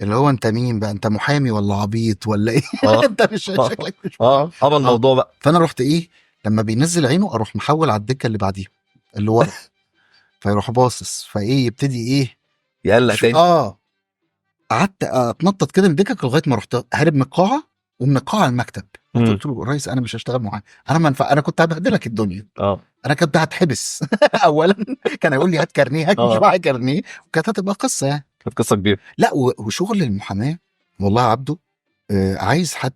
اللي هو انت مين بقى؟ انت محامي ولا عبيط ولا ايه؟ انت مش شكلك مش الموضوع بقى. فانا رحت ايه، لما بينزل عينه اروح محول على الدكة اللي بعديها اللي ورا. فيروح باصص، فايه يبتدي ايه يقلق تاني. قعدت اتنطط كده من الدكك لغاية ما رحت هارب من القاعة، ومن القاعة على المكتب. قلت له ريس انا مش هشتغل معاك، انا ما انا كنت هبهدلك الدنيا. انا كنت هتحبس. اولا كان هيقول لي هات كارنيه، هات مش معايا كارنيه، وكانت هتبقى قصة يعني. كانت قصة كبيرة. لا وشغل المحاماة والله يا عبده عايز حد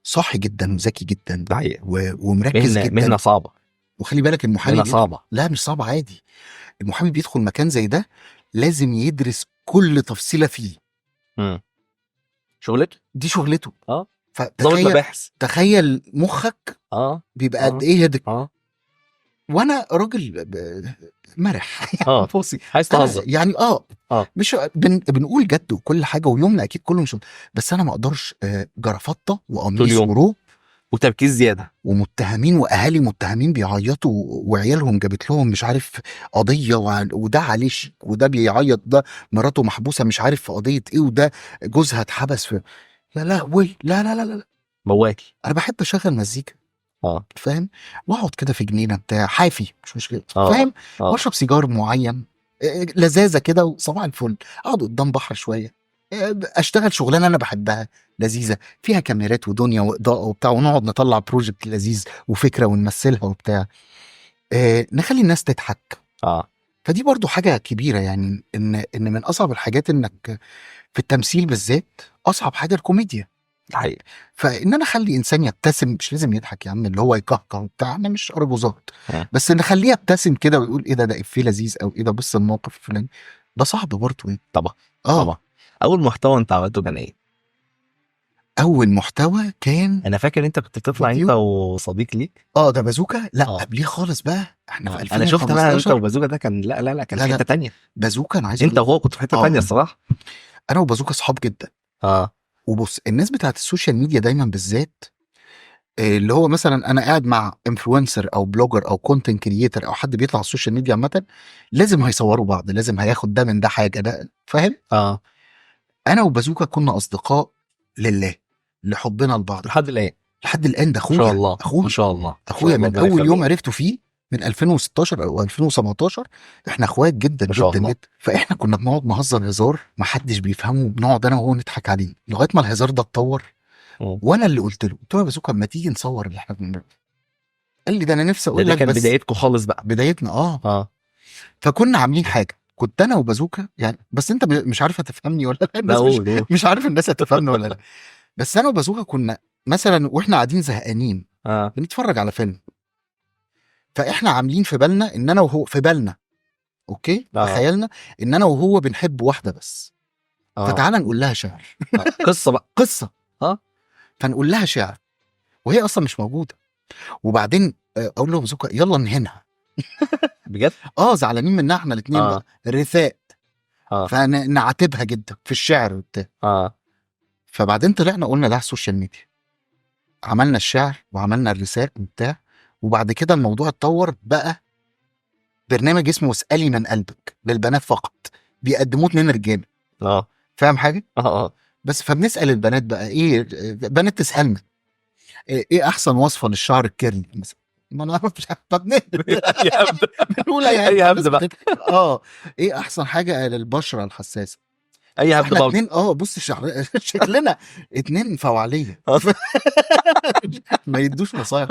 صاحي جدا وذكي جدا. ده حقيقي. ومركز جدا. مهنة صعبة. وخلي بالك المحامي مهنة صعبة. لا مش صعبة عادي. المحامي بيدخل مكان زي ده لازم يدرس كل تفصيله فيه. شغلته دي شغلته. فتخيل مباحث. تخيل مخك بيبقى قد ايه هدك. وانا راجل مرح فوسي، عايز تهزر يعني. مش بنقول جد وكل حاجة، ويومنا اكيد كله مش، بس انا ما اقدرش جرافطه وقميص وروب وتركيز زيادة. ومتهمين واهالي متهمين بيعيطوا وعيالهم جابت لهم مش عارف قضية، وده عليه شيك، وده بيعيط، ده مراته محبوسة مش عارف في قضية ايه، وده جوزها اتحبس في، يا لهوي، لا لا لا لا. موال. انا بحب اشغل مزيكا، فاهم، واقعد كده في جنينة بتاع حافي، مش مشكلة، فاهم، واشرب سيجار معين، لذاذه كده، وصباح الفل، اقعد قدام بحر شوية، اشتغل شغلانة انا بحبها لذيذة فيها كاميرات ودنيا واضاءة وبتاع، ونقعد نطلع project لذيذ وفكره ونمثلها وبتاع، نخلي الناس تضحك. فدي برضو حاجة كبيرة، يعني ان من اصعب الحاجات انك في التمثيل بالذات اصعب حاجة الكوميديا. الحقيقة. فان انا اخلي انسان يبتسم، مش لازم يضحك يا عم اللي هو يكهكه وبتاع، انا مش ارجوزات، بس نخليه يبتسم كده ويقول ايه ده، ده افيه لذيذ، او ايه ده بص الموقف الفلاني، ده صعب برضه يعني. طبعا. طبعا. اول محتوى انت عملته كان ايه؟ اول محتوى كان، انا فاكر انت كنت بتطلع انت وصديق ليك. ده بازوكا. لا قبليه خالص بقى، احنا في 2015. انا شفت بقى انت وبازوكا ده كان لا لا لا، كان في حتة ثانية. بازوكا انا عايز انت وهو كنت في حتة ثانية الصراحة. انا وبازوكا اصحاب جدا. وبص الناس بتاعت ال social media دايما بالذات، اللي هو مثلا انا قاعد مع influencer او blogger او content creator او حد بيطلع على ال social media عامة، لازم هيصوروا بعض، لازم هياخد ده من ده حاجة، ده فاهم؟ انا وبازوكا كنا اصدقاء لله، لحبنا لبعض لحد الان. لحد الان. ده اخويا. ما شاء الله، اخويا ما شاء الله، اخويا من اول يوم عرفته فيه، من 2016 او 2017، احنا اخوات جدا جدا جدا. فاحنا كنا بنقعد نهزر هزار ما حدش بيفهمه، بنقعد انا وهو نضحك عليه لغاية ما الهزار ده اتطور. وانا اللي قلت له، قلت له يا بازوكا ما تيجي نصور اللي احنا بنعمله. قال لي ده انا نفسي اقول ده لك. كان بدايتكم خالص بقى. بدايتنا. فكنا عاملين حاجة، كنت انا وبازوكا يعني، بس انت مش عارف هتفهمني ولا لا، الناس مش عارف الناس هتفهمني ولا لا، بس انا وبازوكا كنا مثلا واحنا قاعدين زهقانين بنتفرج على فيلم، فاحنا عاملين في بالنا ان انا وهو، في بالنا okay، تخيلنا ان انا وهو بنحب واحدة بس، فتعالى نقول لها شعر. قصة بقى، قصة. فنقول لها شعر وهي اصلا مش موجودة، وبعدين اقول له بازوكا يلا نهنها. بجد؟ زعلانين منها احنا الاثنين بقى، رثاء. فنعاتبها جدا في الشعر وبتاع. فبعدين طلعنا قلنا ده على ال social media، عملنا الشعر وعملنا الرثاء وبتاع، وبعد كده الموضوع اتطور بقى برنامج اسمه اسألي من قلبك للبنات فقط، بيقدموه 2 رجاله. فاهم حاجة؟ بس فبنسأل البنات بقى ايه، بنات تسألنا ايه احسن وصفه للشعر ال curly مثلا، ما نعرفش، بنقول اي هبد بقى. ايه احسن حاجة للبشره الحساسة، اي هبد برضه. اتنين بص شكلنا 2 فوعليه ما يدوش نصايح.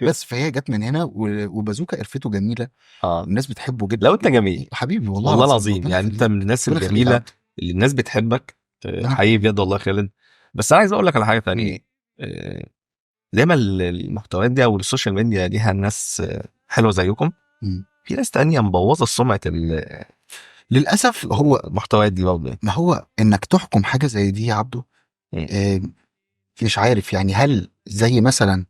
بس فهي جت من هنا، وبازوكا قرفته جميلة، الناس بتحبه جدا. لو انت جميل حبيبي والله، والله العظيم يعني انت من الناس الجميلة اللي الناس بتحبك حقيقي بجد والله خالد. بس انا عايز اقول لك على حاجة ثانية، زي ما المحتويات دي او ال social media ليها ناس حلوة زيكم، في ناس تانية مبوظه سمعه للاسف. هو المحتويات دي برضه، ما هو انك تحكم حاجة زي دي يا عبده، مش عارف يعني، هل زي مثلا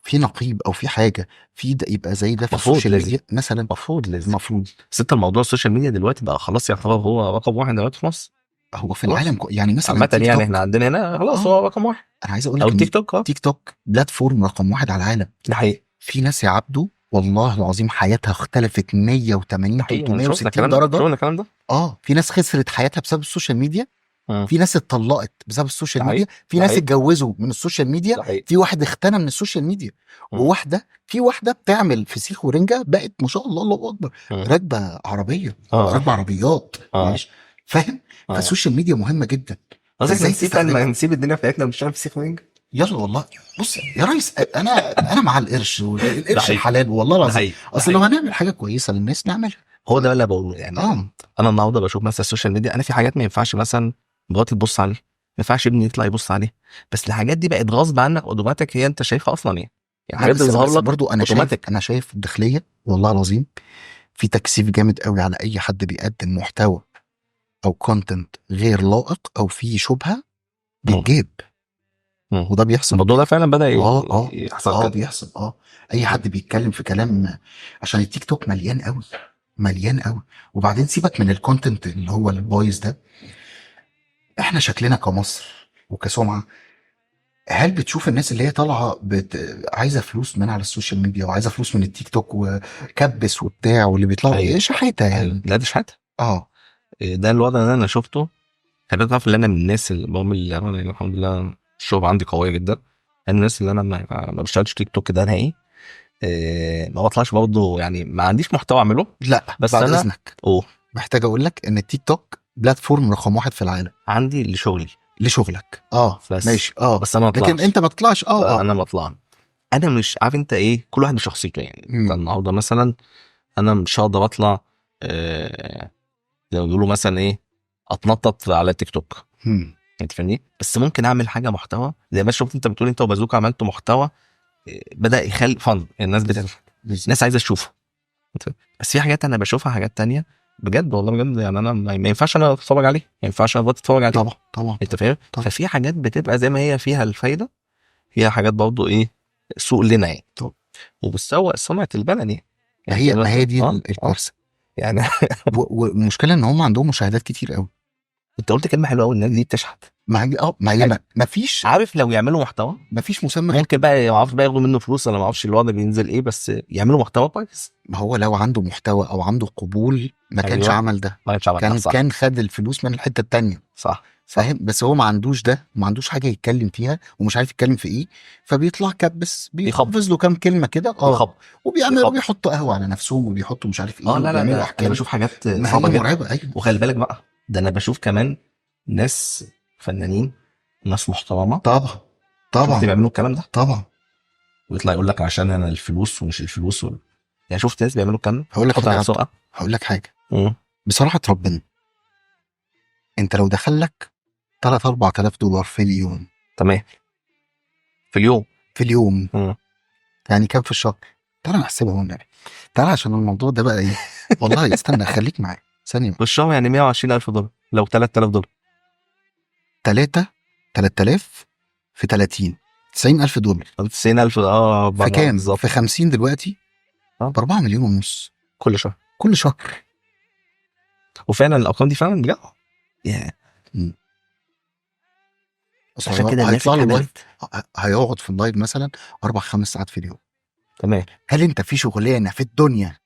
في نقيب او في حاجة في ده يبقى زي ده في ال social media مثلا؟ المفروض لازم، المفروض. بس انت الموضوع ال social media دلوقتي بقى خلاص يعتبر هو رقم واحد دلوقتي في مصر، هو في العالم يعني مثلا عامة يعني احنا عندنا هنا خلاص هو رقم واحد. انا عايز اقول لك او تيك توك، تيك توك platform رقم واحد على العالم. ده حقيقي. في ناس يا عبده والله العظيم حياتها اختلفت 180 360 درجه. شفنا الكلام ده؟ في ناس خسرت حياتها بسبب ال social media، في ناس اتطلقت بسبب ال social media، في ناس اتجوزوا من ال social media، في واحد اختنى من ال social media، وواحدة في واحدة بتعمل فسيخ ورنجه بقت ما شاء الله الله اكبر، راكبه عربية، راكبه عربيات، معلش فاهم؟ فال social media مهمة جدا. قصدك نسيب الدنيا بتاعتنا ونشتغل فسيخ ورنجه؟ يلا والله بص يا ريس، انا مع القرش، والقرش الحلال والله العظيم. اصل لو هنعمل حاجة كويسة للناس نعملها. هو ده اللي بقوله يعني. انا النهارده بشوف مثلا ال social media، انا في حاجات ما ينفعش مثلا مراتي تبص عليه، ما ينفعش ابني يطلع يبص عليه، بس الحاجات دي بقت غصب عنك اوتوماتيك، هي انت شايفها اصلا ايه يعني، حاجات بتظهر لك برضو. انا شايف، انا شايف الداخلية والله العظيم في تكثيف جامد قوي على اي حد بيقدم محتوى او content غير لائق او فيه شبهه بيتجاب. وده بيحصل. الموضوع ده فعلا بدا يحصل. بيحصل. اي حد بيتكلم في كلام، عشان التيك توك مليان قوي، مليان قوي. وبعدين سيبك من ال content اللي هو البايظ ده، احنا شكلنا كمصر وكسمعه هل بتشوف الناس اللي هي طالعه عايزه فلوس من على ال social media وعايزه فلوس من التيك توك وكبس وبتاع، واللي بيطلعوا أيوة. ايه شحاته يعني؟ لا ده شحاته. اه ده الوضع اللي انا شفته. خلي بالك تعرف ان انا من الناس اللي بعمل، أنا الحمد لله الشغل عندي قوية جدا. انا الناس اللي انا ما بشتغلش تيك توك ده نهائي. ما بطلعش برضه، يعني ما عنديش محتوى اعمله. لا بس بعد أنا- اذنك اوه محتاج اقول لك ان التيك توك platform رقم 1 في العالم عندي لشغلي لشغلك. بس ماشي. بس انا ما لكن بطلعش. انت ما تطلعش. انا ما بطلعش. انا مش عارف انت ايه، كل واحد بشخصيته يعني. انت النهارده مثلا انا مش هقدر اطلع زي ما بيقولوا مثلا ايه، اتنطط على التيك توك. انت فاهمني؟ بس ممكن اعمل حاجة محتوى زي ما شفت انت بتقول انت وبازوكا عملتوا محتوى، بدا يخلي فن الناس بتضحك، الناس عايزه تشوفه. بس في حاجات انا بشوفها، حاجات تانية بجد والله بجد يعني انا ما ينفعش انا اتفرج عليه، ما ينفعش انا اتفرج عليه. طبعا طبعا. انت فاهم؟ طبعا. ففي حاجات بتبقى زي ما هي فيها الفايدة، فيها حاجات برضه ايه سوء لنا يعني. طبعا. وبتسوق سمعه البلد يعني. ما هي دي الكارثة يعني. والمشكلة ان هم عندهم مشاهدات كتير قوي. انت قلت كلمة حلوة قوي، الناس دي بتشحت. ما هي ما ما فيش، عارف لو يعملوا محتوى ما فيش مسمى، ممكن بقى ما اعرفش بقى ياخدوا منه فلوس، انا ما اعرفش الوضع بينزل ايه، بس يعملوا محتوى كويس. ما هو لو عنده محتوى او عنده قبول ما كانش أيوة. عمل ده، ما كانش عمل كان صح. كان خد الفلوس من الحتة التانية. صح فاهم؟ بس هو ما عندوش ده، ما عندوش حاجة يتكلم فيها ومش عارف يتكلم في ايه، فبيطلع كبس بيحفظ له كام كلمة كده وبيعمل وبيحطوا قهوة على نفسهم وبيحطوا مش عارف ايه. لا لا لا، انا بشوف حاجات صعبة جدا مرعبة. ايوه. وخلي بالك بقى، ده انا بشوف كمان ناس فنانين، ناس محترمه طبعا طبعا بيعملوا الكلام ده طبعا، ويطلع يقول لك عشان انا الفلوس ومش الفلوس يعني شفت ناس بيعملوا الكلام ده. هقول لك حاجة، هقول لك حاجة بصراحة ربنا، انت لو دخلك 3-4 آلاف دولار في اليوم، تمام، في اليوم، في اليوم يعني كام في الشهر؟ تعالى نحسبها والنبي، تعالى عشان الموضوع ده بقى ايه. والله استنى خليك معايا ثانية. في الشهر يعني 120,000 دولار لو 3000 دولار، 3000 في 30، 90,000 دولار. 90,000 في كام؟ في 50 دلوقتي ب 4.5 مليون كل شهر، كل شهر. وفعلا الارقام دي فعلا بجد عشان كده الناس هيطلع هيقعد في ال live مثلا 4-5 ساعات في اليوم. تمام. هل انت في شغلانة في الدنيا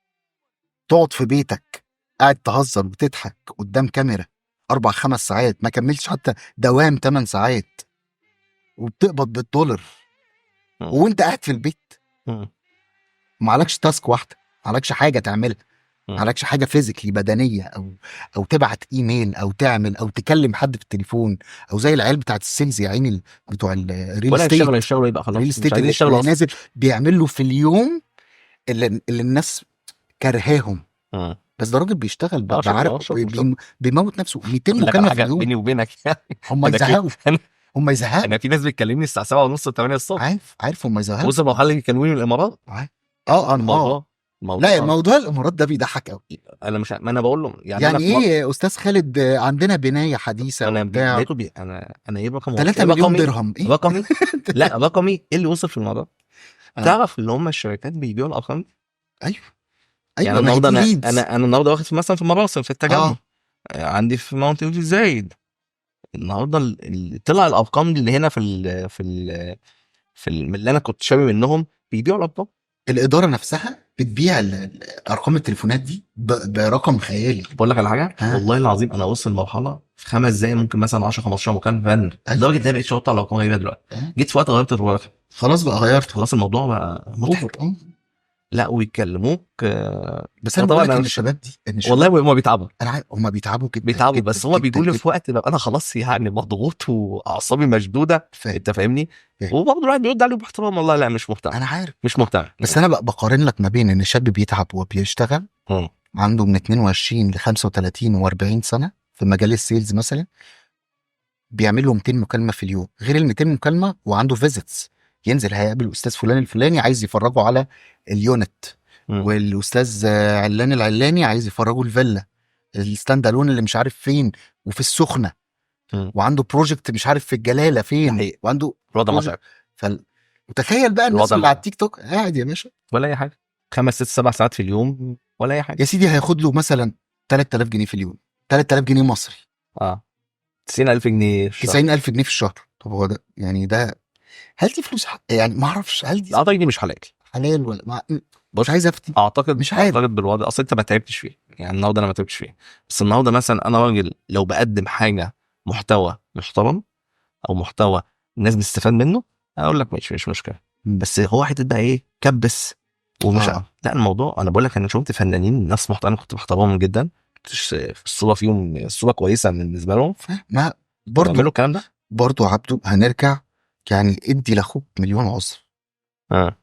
تقعد في بيتك قاعد تهزر وتضحك قدام كاميرا 4-5 ساعات، ما كملتش حتى دوام 8 ساعات، وبتقبض بالدولار وانت قاعد في البيت، ما عليكش task واحدة، ما عليكش حاجة تعملها، ما عليكش حاجة physically بدنية، او تبعت ايميل، او تعمل، او تكلم حد في التليفون، او زي العيال بتاعت ال sales يا عيني بتوع ال real ولا estate، يشتغلوا يبقى خلاص ال real estate اللي نازل بيعمل له في اليوم اللي الناس كرهاهم. بس ده راجل بيشتغل بعرق، بيموت نفسه. 200 مكالمة في اليوم. بيني وبينك يعني هم يزهقوا، هم يزهقوا. انا في ناس بتكلمني الساعة 7:30 8 الصبح. عارف هم يزهقوا. وصل مرحلة بيكلموني من الامارات. عارف. لا موضوع الامارات ده بيضحك قوي. انا مش، ما انا بقول لهم يعني ايه يا استاذ خالد، عندنا بناية حديثه انا بتاع. انا ايه رقم 3 مليون درهم ايه رقمي؟ لا رقمي ايه اللي وصل في الموضوع؟ تعرف اللي هم الشركات بيبيعوا الارقام دي؟ ايوه يعني النهارده انا النهارده واخد مثلا في مراسم في التجمع، عندي في ماونتن فيو زايد. النهارده طلع الارقام اللي هنا في ال في ال في ال اللي انا كنت شاري منهم بيبيعوا الارقام. الادارة نفسها بتبيع ارقام التليفونات دي برقم خيالي. بقول لك على حاجة، والله العظيم انا وصل لمرحلة في 5 دقايق ممكن مثلا 10 15 مكالمة فن، لدرجة ان انا بقيت شرط على ارقام غريبة دلوقتي. جيت في وقت غيرت الرقم، خلاص بقى غيرت، خلاص الموضوع بقى مضحك. لا ويكلموك. بس انا بقول لك ان الشباب دي والله هم بيتعبوا. انا عارف هم بيتعبوا جدا، بيتعبوا، بس هم بيجوا لي في وقت ببقى انا خلاص يعني مضغوط واعصابي مشدودة. انت فاهمني؟ وبرضه الواحد بيرد عليه باحترام، والله لا مش مهتم. انا عارف مش مهتم، بس انا بقارن لك ما بين ان الشاب بيتعب وبيشتغل عنده من 22 ل 35 و40 سنة في مجال ال sales مثلا، بيعمل له 200 مكالمة في اليوم، غير ال 200 مكالمة وعنده visits، ينزل هيقابل الاستاذ فلان الفلاني عايز يفرجه على ال unit، والاستاذ علان العلاني عايز يفرجه الفيلا ال stand alone اللي مش عارف فين وفي السخنة، وعنده project مش عارف في الجلاله فين، وعنده الوضع متعب. وتخيل بقى الناس اللي على التيك توك قاعد يا باشا ولا اي حاجة، 5 6 7 ساعات في اليوم ولا اي حاجة. يا سيدي هياخد له مثلا 3000 جنيه في اليوم، 3000 جنيه مصري، 90000 جنيه في الشهر. 90000 جنيه في الشهر. طب هو ده يعني ده هل دي فلوس يعني ما اعرفش، هل دي اعتقد دي مش حلال. حلال ولا مش عايز افتي، اعتقد مش عارف. اعتقد بالوضع، اصل انت ما تعبتش فيه يعني. النهارده انا ما تعبتش فيه، بس النهارده مثلا انا راجل لو بقدم حاجة محتوى محترم او محتوى الناس بتستفاد منه، اقول لك ماشي مش مشكلة. بس هو حتة بقى ايه، كبس ومش لا الموضوع انا بقول لك، انا شفت فنانين ناس محترمه كنت بحترمهم جدا، الصورة فيهم الصورة كويسة بالنسبة لهم، ما برضو بيعملوا الكلام ده برضو. عبده هنرجع يعني، ادي لاخوك مليون عذر.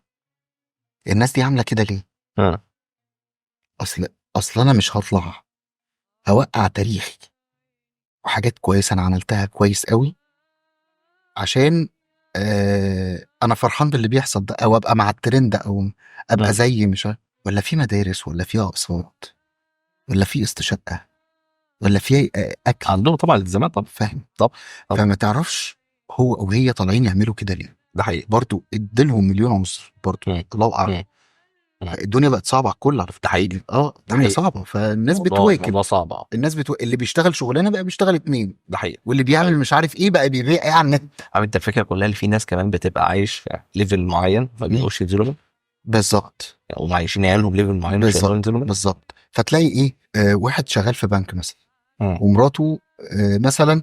الناس دي عامله كده ليه؟ اصل انا مش هطلع اوقع تاريخي وحاجات كويسة انا عملتها كويس قوي عشان انا فرحان باللي بيحصل ده، او ابقى مع الترند، او ابقى زي مش عارف. ولا في مدارس، ولا في اقساط، ولا في قسط شقه، ولا في اكل. عندهم طبعا التزامات طبعا. فاهم؟ طب. فما تعرفش هو او هي طالعين يعملوا كده ليه. ده حقيقي. برضو اديلهم مليون عنصر برضو، الله اعلم. الدنيا بقت صعبة على الكل على فكرة. ده حقيقي. الدنيا صعبة، فالناس بتواكب. الموضوع صعب. الناس اللي بيشتغل شغلانة بقى بيشتغل 2. ده حقيقي. واللي بيعمل مش عارف ايه بقى بيبيع ايه على النت. عارف انت الفكرة كلها اللي في ناس كمان بتبقى عايش في level معين ما بيقدروش ينزلوا منه. بالظبط. او عايشين عيالهم level معين مش هيقدروا ينزلوا منه. بالظبط. فتلاقي ايه، واحد شغال في بنك مثلا، ومراته مثلا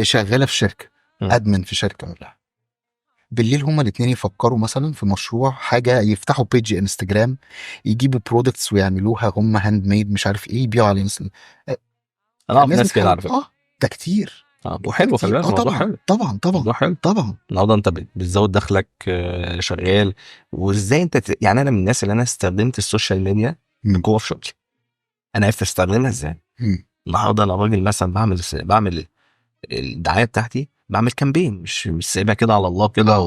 شغالة في شركة، admin في شركة ولا. بالليل هما الاثنين يفكروا مثلا في مشروع حاجة، يفتحوا page انستجرام، يجيبوا products ويعملوها هم handmade مش عارف ايه، يبيعوا على انستجرام. انا اعرف ناس كده على فكرة. ده كتير. وحلو، خلي بالك. طبعا حلو. طبعا طبعا حلو. طبعا. النهارده انت بتزود دخلك، شغال. وازاي انت يعني انا من الناس اللي انا استخدمت ال social media جوه في شغلي، انا عرفت استخدمها ازاي. النهارده انا راجل مثلا بعمل الدعاية بتاعتي، بعمل campaign، مش سايبها كده على الله كده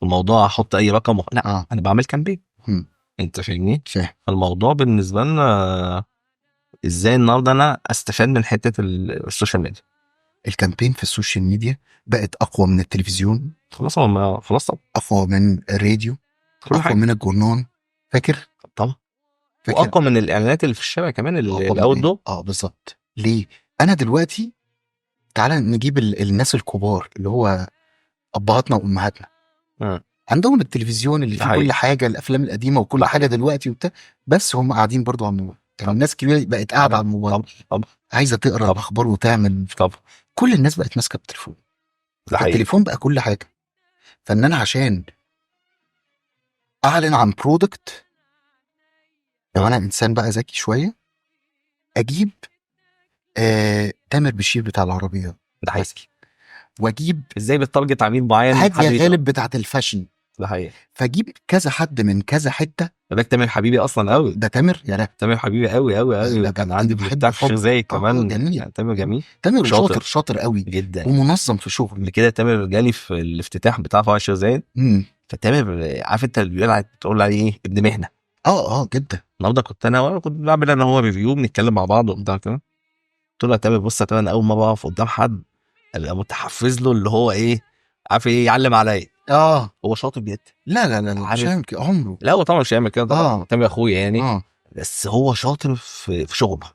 والموضوع احط اي رقم لا. انا بعمل campaign. انت فاهمني؟ فالموضوع بالنسبة لنا ازاي النهارده انا استفاد من حتة ال social media. ال campaign في ال social media بقت اقوى من التلفزيون. خلاص خلاص طبعا. اقوى من الراديو، اقوى من الجورنان، فاكر؟ طبعا. واقوى من الاعلانات اللي في الشارع كمان، ال outdoor. بالظبط. ليه؟ انا دلوقتي تعالى نجيب الناس الكبار اللي هو ابهاتنا وامهاتنا، عندهم التلفزيون اللي فيه كل حاجة، الافلام القديمة وكل حاجة دلوقتي وبتاع، بس هم قاعدين برضو على الموبايل. يعني الناس الكبيرة بقت قاعدة على الموبايل، عايزه تقرا الاخبار وتعمل. كل الناس بقت ماسكه التليفون. التليفون بقى كل حاجة. فان انا عشان اعلن عن product، لو انا انسان بقى ذكي شوية، اجيب تامر بشير بتاع العربيات ده حقيقي، واجيب ازاي بت target عميل معين، هادية غالب بتاعت ال fashion. ده حقيقي. فاجيب كذا حد من كذا حتة. ده تامر حبيبي اصلا قوي. ده تامر يا لا، تامر حبيبي قوي قوي قوي. كان عندي بتاع في الشيخ زايد كمان. جميل. يعني تامر جميل. تامر شاطر، شاطر قوي جدا، ومنظم في شغله. قبل كده تامر جالي في الافتتاح بتاع فرع الشيخ زايد. فتامر عارف انت اللي بيقول تقول عليه ايه، ابن مهنة. جدا. النهارده كنت انا كنت بعمل انا هو review، بنتكلم مع بعض وبتاع كده. قلت له يا تامر بص يا تامر، انا اول ما بقف قدام حد ابقى متحفز له، اللي هو ايه، عارف ايه، يعلم عليا. هو شاطر جدا. لا لا لا، مش هيعمل كده عمره. لا هو طبعا مش هيعمل كده طبعا. تامر اخويا يعني. بس هو شاطر في شغله،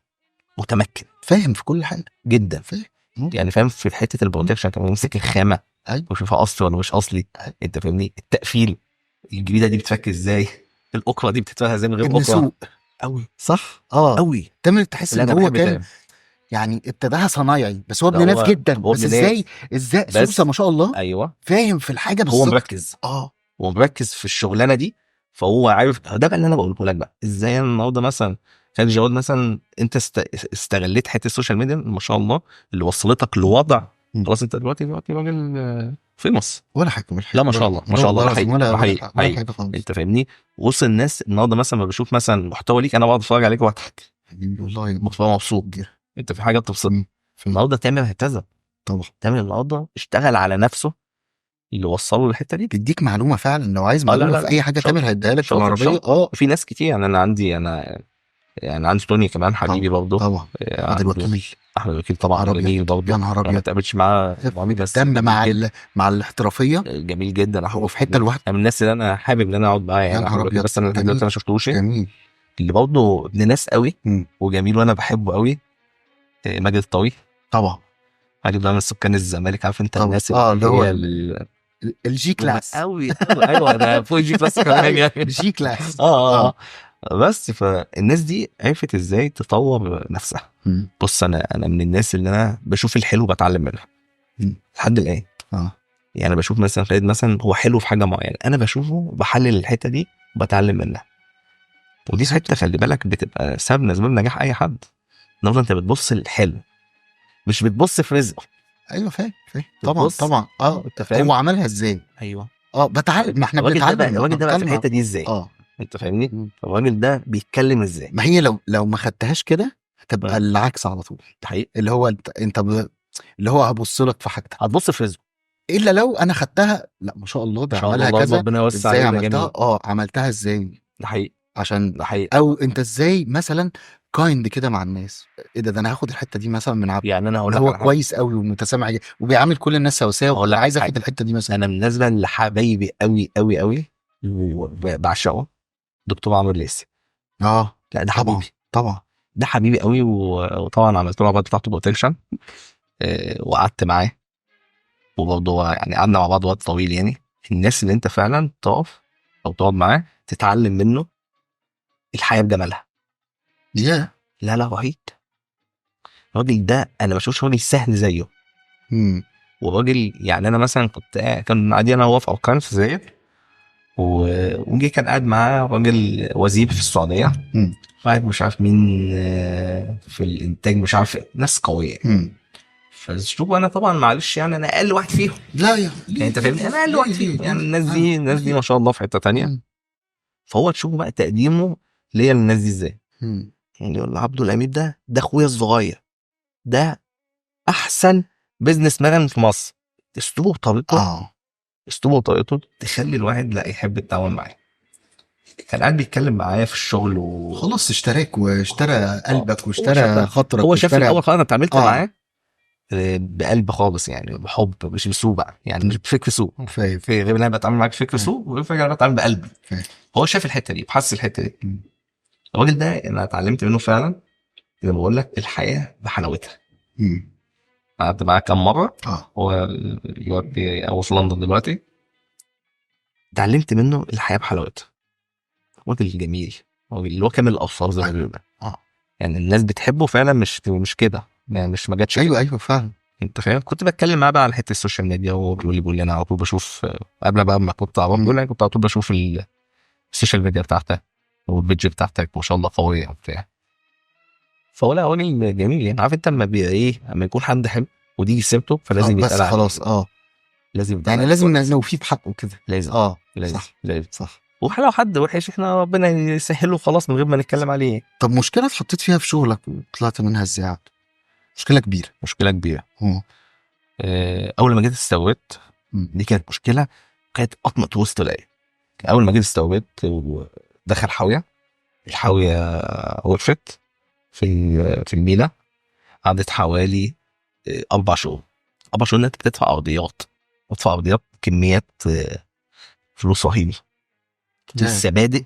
متمكن، فاهم في كل حاجة جدا. فاهم يعني، فاهم في حتة ال production كمان، يمسك الخامة ويشوفها اصلي ولا مش اصلي. انت فاهمني؟ التقفيل، الجديدة دي بتفك ازاي، الاكره دي بتتفها ازاي من غير اكره. قوي صح. قوي. تامر تحس ان هو كان يعني ابتداها صنايعي، بس هو ابن ناس جدا. بس ازاي سوسة ما شاء الله. ايوه، فاهم في الحاجة بالظبط. هو مركز. هو مركز في الشغلانة دي، فهو عارف. ده بقى اللي انا بقوله لك بقى، ازاي انا النهارده مثلا خالد جواد مثلا، انت استغليت حتة ال social media ما شاء الله اللي وصلتك لوضع خلاص انت دلوقتي راجل famous ولا حاجة. لا ما شاء الله، ما شاء الله، حقيقي حقيقي. انت فاهمني؟ وصل الناس النهارده مثلا ما بشوف مثلا محتوى ليك، انا بقعد اتفرج عليك واضحك والله، ببقى مبسوط. انت في حاجة بتبسطني. النهارده تامر هكذا. طبعا تامر النهارده اشتغل على نفسه اللي وصله للحتة دي. بيديك معلومة فعلا، لو عايز معلومة. لا لا، في اي حاجة تامر هيديها لك في العربية. في ناس كتير يعني. انا عندي يعني عندي توني كمان حبيبي برضه. طبعا احمد الوكيل. احمد الوكيل طبعا جميل برضه. يا نهار ابيض، ما اتقابلتش معاه بس دم مع الاحترافية جميل جدا. هو في حتة لوحده. من الناس اللي انا حابب ان انا اقعد معاه يعني. يا نهار ابيض، بس انا لحد دلوقتي ما شفتوش. جميل. اللي برضه ابن ناس قوي وجميل وانا بحبه قوي، ماجد الطويل. طبعا ماجد ده من سكان الزمالك، عارف انت الناس اللي هو ال G class قوي. ايوه ده فوق ال G class كمان يعني. G class. اه بس فالناس دي عرفت ازاي تطور نفسها. بص انا من الناس اللي انا بشوف الحلو بتعلم منه لحد الان. يعني بشوف مثلا خالد مثلا هو حلو في حاجة معينة، انا بشوفه بحلل الحتة دي وبتعلم منها. ودي حتة خلي بالك بتبقى سبب من اسباب نجاح اي حد. النهارده انت بتبص للحلو مش بتبص في رزقه. ايوه فاهم طبعا طبعا. انت فاهم هو عملها ازاي. ايوه بتعلم. ما احنا بنتعلم. الراجل ده بقى في الحتة دي ازاي. انت فاهمني؟ الراجل ده بيتكلم ازاي. ما هي لو ما خدتهاش كده هتبقى العكس على طول. حقيقي. اللي هو انت اللي هو هبص لك في حاجتك، هتبص في رزقه. الا لو انا خدتها لا ما شاء الله ده عملها كذا، ربنا يوسع ازاي عملتها. عملتها ازاي. ده حقيقي. عشان ده حقيقي. او انت ازاي مثلا kind كده مع الناس. ايه ده انا هاخد الحتة دي مثلا من عبد، يعني انا هقول لك هو كويس قوي ومتسامح وبيعامل كل الناس سواسية، ولا عايز اخد الحتة دي مثلا. انا بالنسبة لحبايبي قوي قوي قوي وبعشقه دكتور عمرو الليثي. لا ده حبيبي طبعا ده حبيبي قوي. وطبعا عملت له العربية بتاعته protection، وقعدت معاه وبرضه يعني قعدنا مع بعض وقت طويل. يعني الناس اللي انت فعلا تقف او تقعد معاه تتعلم منه الحياة بجمالها. لا لا رهيب الراجل ده. انا ما بشوفش راجل سهل زيه. وراجل يعني انا مثلا كنت كان قاعدين انا وهو في اركان في زايد، وجي كان قاعد معاه راجل وزير في السعودية، قاعد مش عارف مين في الانتاج، مش عارف، ناس قوية. فشوف انا طبعا معلش يعني انا اقل واحد فيهم. لا يا يعني انت فاهمني، انا اقل واحد فيهم. يعني الناس دي ما شاء الله في حتة تانية. فهو تشوفه بقى تقديمه ليا للناس دي ازاي. يعني يقول عبده الامير ده اخويا الصغير، ده احسن businessman في مصر. اسلوبه وطريقته، اسلوبه وطريقته تخلي الواحد لا يحب التعاون معاه. كان قاعد بيتكلم معايا في الشغل خلاص اشتراك واشترى قلبك واشترى خاطرك. هو شاف الاول خالص انا اتعاملت معاه بقلب خالص، يعني بحب، مش بسوء بقى، يعني مش بفكر سوء. في غير انا بتعامل معاك بفكر سوء، وغير انا بتعامل بقلبي. هو شاف الحتة دي وحس الحتة دي. الراجل ده انا اتعلمت منه فعلا زي ما بقول لك الحياة بحلاوتها. قعدت معاه كام مرة. هو دلوقتي هو في لندن دلوقتي. اتعلمت منه الحياة بحلاوتها. راجل جميل، راجل اللي هو كامل الاوصاف زي ما بيقولوا. يعني الناس بتحبه فعلا، مش كده يعني، مش ما جاتش. ايوه فعلا. انت فاهم. كنت بتكلم معاه بقى على حتة ال social media، وهو بيقول لي انا على طول بشوف قبل بقى ما كنت على بيقول لي كنت على طول بشوف ال social media بتاعتك وال page بتاعتك ما شاء الله قوية وبتاع. فهو لا راجل جميل يعني. عارف انت لما بيبقى ايه، لما يكون حد حلو ودي سيرته فلازم يتقال بس خلاص. لازم يعني لازم نوفيه بحقه كده. لازم. لازم. صح. لازم. صح. ولو حد وحش احنا ربنا يسهله خلاص من غير ما نتكلم عليه. طب مشكلة اتحطيت فيها في شغلك وطلعت منها ازاي؟ مشكلة كبيرة. مشكلة كبيرة. اول ما جيت استويت، دي كانت مشكلة كانت قطمه وسط ليا. اول ما جيت استويت ودخل حاوية، الحاويه وقفت في المينا، قعدت حوالي 4 شهور. 4 شهور انت بتدفع ارضيات، بتدفع ارضيات كميات فلوس رهيبة. لسه بادئ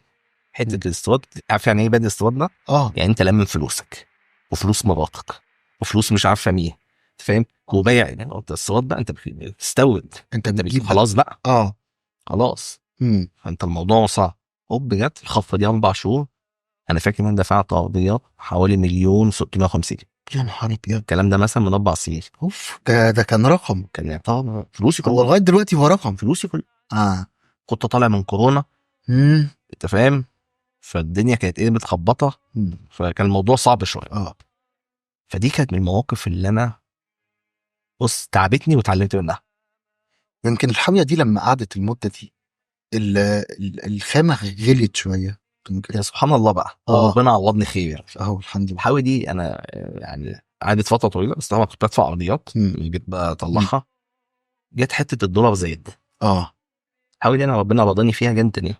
حتة الاستيراد. عارف يعني ايه بادئ استيراد ده؟ يعني انت لمن فلوسك وفلوس مراتك وفلوس مش عارفه مين، فاهم؟ وبايع يعني انت الاستيراد بقى، انت بتستورد، انت بتجيب خلاص بقى. خلاص. فانت الموضوع صعب. هوب جت الخطفة دي 4 شهور. انا فاكر ان انا دفعت ارضيات حوالي 1,650,000. يا نهار ابيض. الكلام ده مثلا من 4 سنين. اوف، ده كان رقم. كان طبعا فلوسي كلها. هو لغاية دلوقتي هو رقم. فلوسي كلها. كنت طالع من كورونا. انت فاهم؟ فالدنيا كانت ايه متخبطه. فكان الموضوع صعب شوية. فدي كانت من المواقف اللي انا بص تعبتني وتعلمت منها. يمكن الحاويه دي لما قعدت المدة دي الخامة غليت شوية. يا سبحان الله بقى. ربنا عوضني خير. الحمد لله. الحاويه دي انا يعني قعدت فترة طويلة، بس طبعا كنت بدفع ارضيات جيت بقى اطلعها، جت حتة الدولار زاد. الحاويه دي انا ربنا رضاني فيها جدا يعني،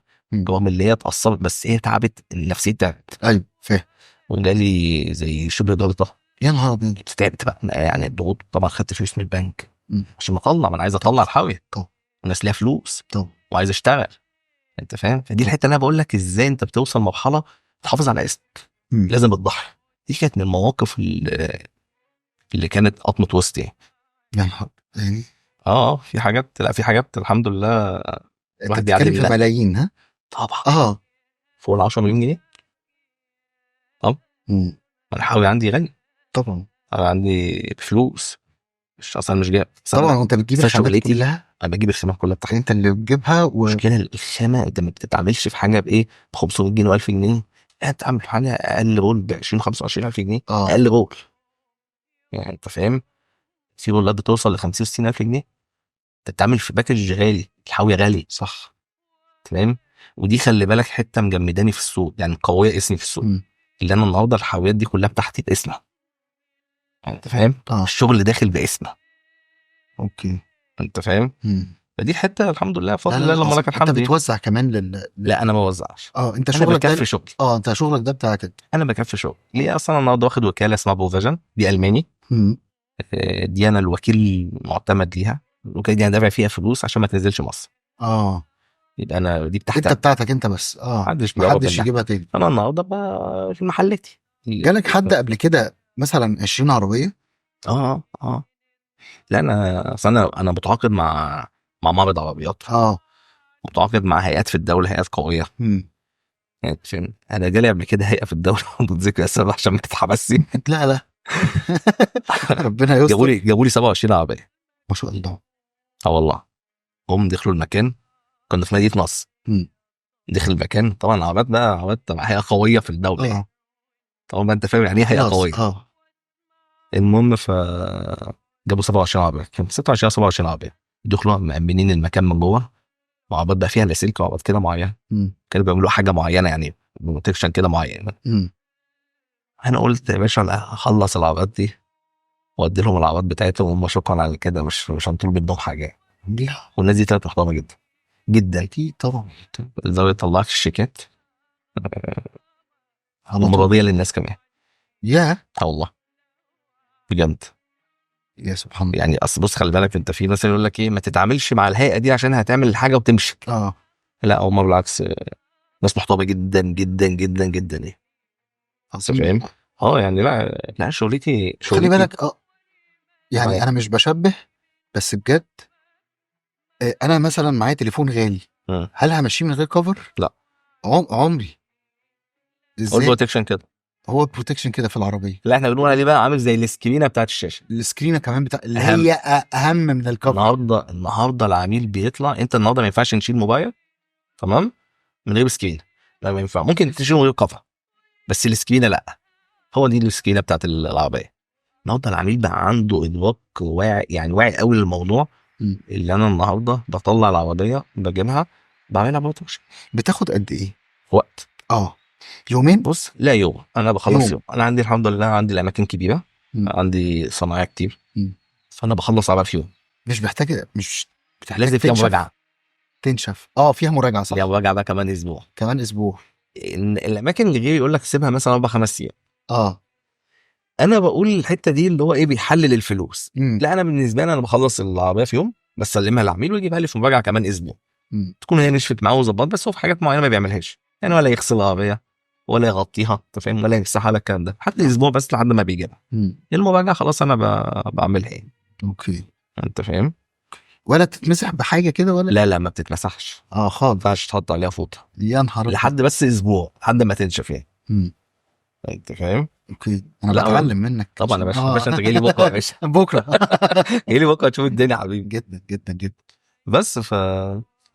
رغم اللي هي اتأثرت، بس هي تعبت نفسيتي، تعبت. ايوه فاهم. وجالي زي شبه ضغطه. يا نهار ابيض. تعبت بقى يعني الضغوط. طبعا خدت فلوس من البنك عشان اطلع، ما انا عايز اطلع الحاويه. طب الناس ليها فلوس. طب وعايز اشتغل. انت فاهم؟ فدي الحتة اللي انا بقول لك ازاي انت بتوصل مرحلة تحافظ على اسمك. لازم تضحي. دي كانت من المواقف اللي كانت قطمه وسط يعني. يا نهار يعني. اه في حاجات، لا في حاجات الحمد لله. انت الواحد بيعدي بتتكلم في منها. ملايين. ها؟ طبعا. فوق ال 10 مليون جنيه. طب انا الحاوي عندي غالي. طبعا. انا عندي فلوس، مش اصلا مش جايب. طبعا. وانت بتجيب أصل الخامات شغلتي كلها؟ انا بجيب الخامات كلها بتاعتي. انت اللي بتجيبها المشكلة الخامة انت ما بتتعاملش في حاجة بايه، ب 500 جنيه و1000 جنيه، لا بتتعامل في حاجة اقل roll ب 20 25000 جنيه. اقل roll، يعني انت فاهم، في roll ات بتوصل ل 50 60000 جنيه. انت بتتعامل في package غالي، الحاويه غالي. صح. تمام. ودي خلي بالك حتة مجمداني في السوق، يعني قوية اسمي في السوق. اللي انا النهارده الحاويات دي كلها بتاعتي باسمها، انت فاهم؟ الشغل داخل باسمها. okay. انت فاهم؟ فدي حتة الحمد لله بفضل لا، الله لا، لما لك انت الحمد. بتوزع كمان لا انا ما بوزعش. انت انا شغلك ده بكفي شغل. انت شغلك ده بتاعك انت. انا بكفي شغل ليه اصلا؟ انا النهارده واخد وكالة اسمها بروفيجن، دي الماني. دي انا الوكيل المعتمد ليها. الوكالة دي انا دافع فيها فلوس عشان ما تنزلش مصر. يبقى انا دي بتاعتي. انت بتاعتك انت بس. محدش بيقرب محدش منها. يجيبها تاني. انا النهارده بقى في محلتي. جالك حد قبل كده مثلا 20 عربية؟ لا انا اصل انا متعاقد مع معرض عربيات. متعاقد مع هيئات في الدولة، هيئات قوية. يعني فاهم؟ انا جالي قبل كده هيئة في الدولة بدون ذكر اسامي عشان ما تتحبسش. لا لا. ربنا يستر. جابوا لي 27 عربية. ما شاء الله. والله. هم دخلوا المكان، كنا في مدينة نصر. دخل المكان، طبعا عربيات بقى، عربيات تبع هيئة قوية في الدولة. طبعا ما انت فاهم يعني ايه هيئة قوية. المهم ف جابوا 27 عربية، كان 26 27 عربية. دخلوا مأمنين المكان من جوه، وعربيات بقى فيها لاسلكي وعربيات كده معينة. كانوا بيعملوا حاجة معينة، يعني protection كده معين. انا قلت يا باشا لا، هخلص العربيات دي وادي لهم العربيات بتاعتهم، وهم شكرا على كده، مش هنطلب منهم حاجة. والناس دي طلعت محترمه جدا جدا. اكيد طبعا. لدرجة طلعت الشيكات على طول. ومراضيه للناس كمان. يا والله بجد. يا سبحان الله. يعني اصل بص خلي بالك، انت في ناس يقول لك ايه، ما تتعاملش مع الهيئة دي عشان هتعمل الحاجة وتمشي. لا هم بالعكس، ناس محترمه جدا جدا جدا جدا. ايه عظيم. فاهم؟ يعني لا لا شغلتي خلي بالك. يعني معاك. انا مش بشبه، بس بجد، انا مثلا معايا تليفون غالي، هل همشيه من غير cover؟ لا. عمري. هو ازاي؟ ال protection كده. هو ال protection كده في العربية. لا احنا بنقول عليه بقى عامل زي ال screen ه بتاعت الشاشة. ال screen ه كمان بتاع اللي أهم. هي اهم من ال cover. النهارده العميل بيطلع، انت النهارده ما ينفعش نشيل موبايل تمام من غير screen، لا ما ينفع. ممكن تشيله من غير cover، بس ال screen ه لا. هو دي ال screen ه بتاعت العربية. النهارده العميل بقى عنده ادراك واعي، يعني واعي قوي للموضوع. اللي انا النهارده بطلع العربية بجيبها بعملها protection. بتاخد قد ايه؟ وقت. يومين؟ بص لا يوم، انا بخلص يوم. يوم. انا عندي الحمد لله عندي الاماكن كبيرة، عندي صناعية كتير، فانا بخلص عربية في يوم. مش محتاجه، مش بتحتاج لازم فيها تنشف. مراجعه. تنشف. فيها مراجعه صح. فيها مراجعه بقى كمان اسبوع. كمان اسبوع. الاماكن اللي غير يقول لك سيبها مثلا 4-5 ايام. انا بقول الحتة دي اللي هو ايه، بيحلل الفلوس. لا انا بالنسبة لي انا بخلص العربية في يوم، بسلمها للعميل ويجيبها لي في مراجعه كمان اسبوع. تكون هي نشفت معاه وظبطت، بس هو في حاجات معينة ما بيعملهاش، يعني ولا يغسل العربية ولا يغطيها، انت فاهم، ولا يمسحها، ولا الكلام ده، حتى اسبوع بس لحد ما بيجيبها. المراجعة خلاص انا بعملها يعني. okay. انت فاهم؟ ولا تتمسح بحاجة كده ولا؟ لا لا ما بتتمسحش. خالص. ما ينفعش تحط عليها فوطه. يا نهار أبيض. لحد بس اسبوع، لحد ما تنشف يعني. انت فاهم؟ okay. انا لا، بتعلم منك. طبعا يا باشا. يا باشا انت جاي لي بكره يا باشا. بكره. جاي لي بكره تشوف الدنيا يا حبيبي. جدا جدا جدا. بس ف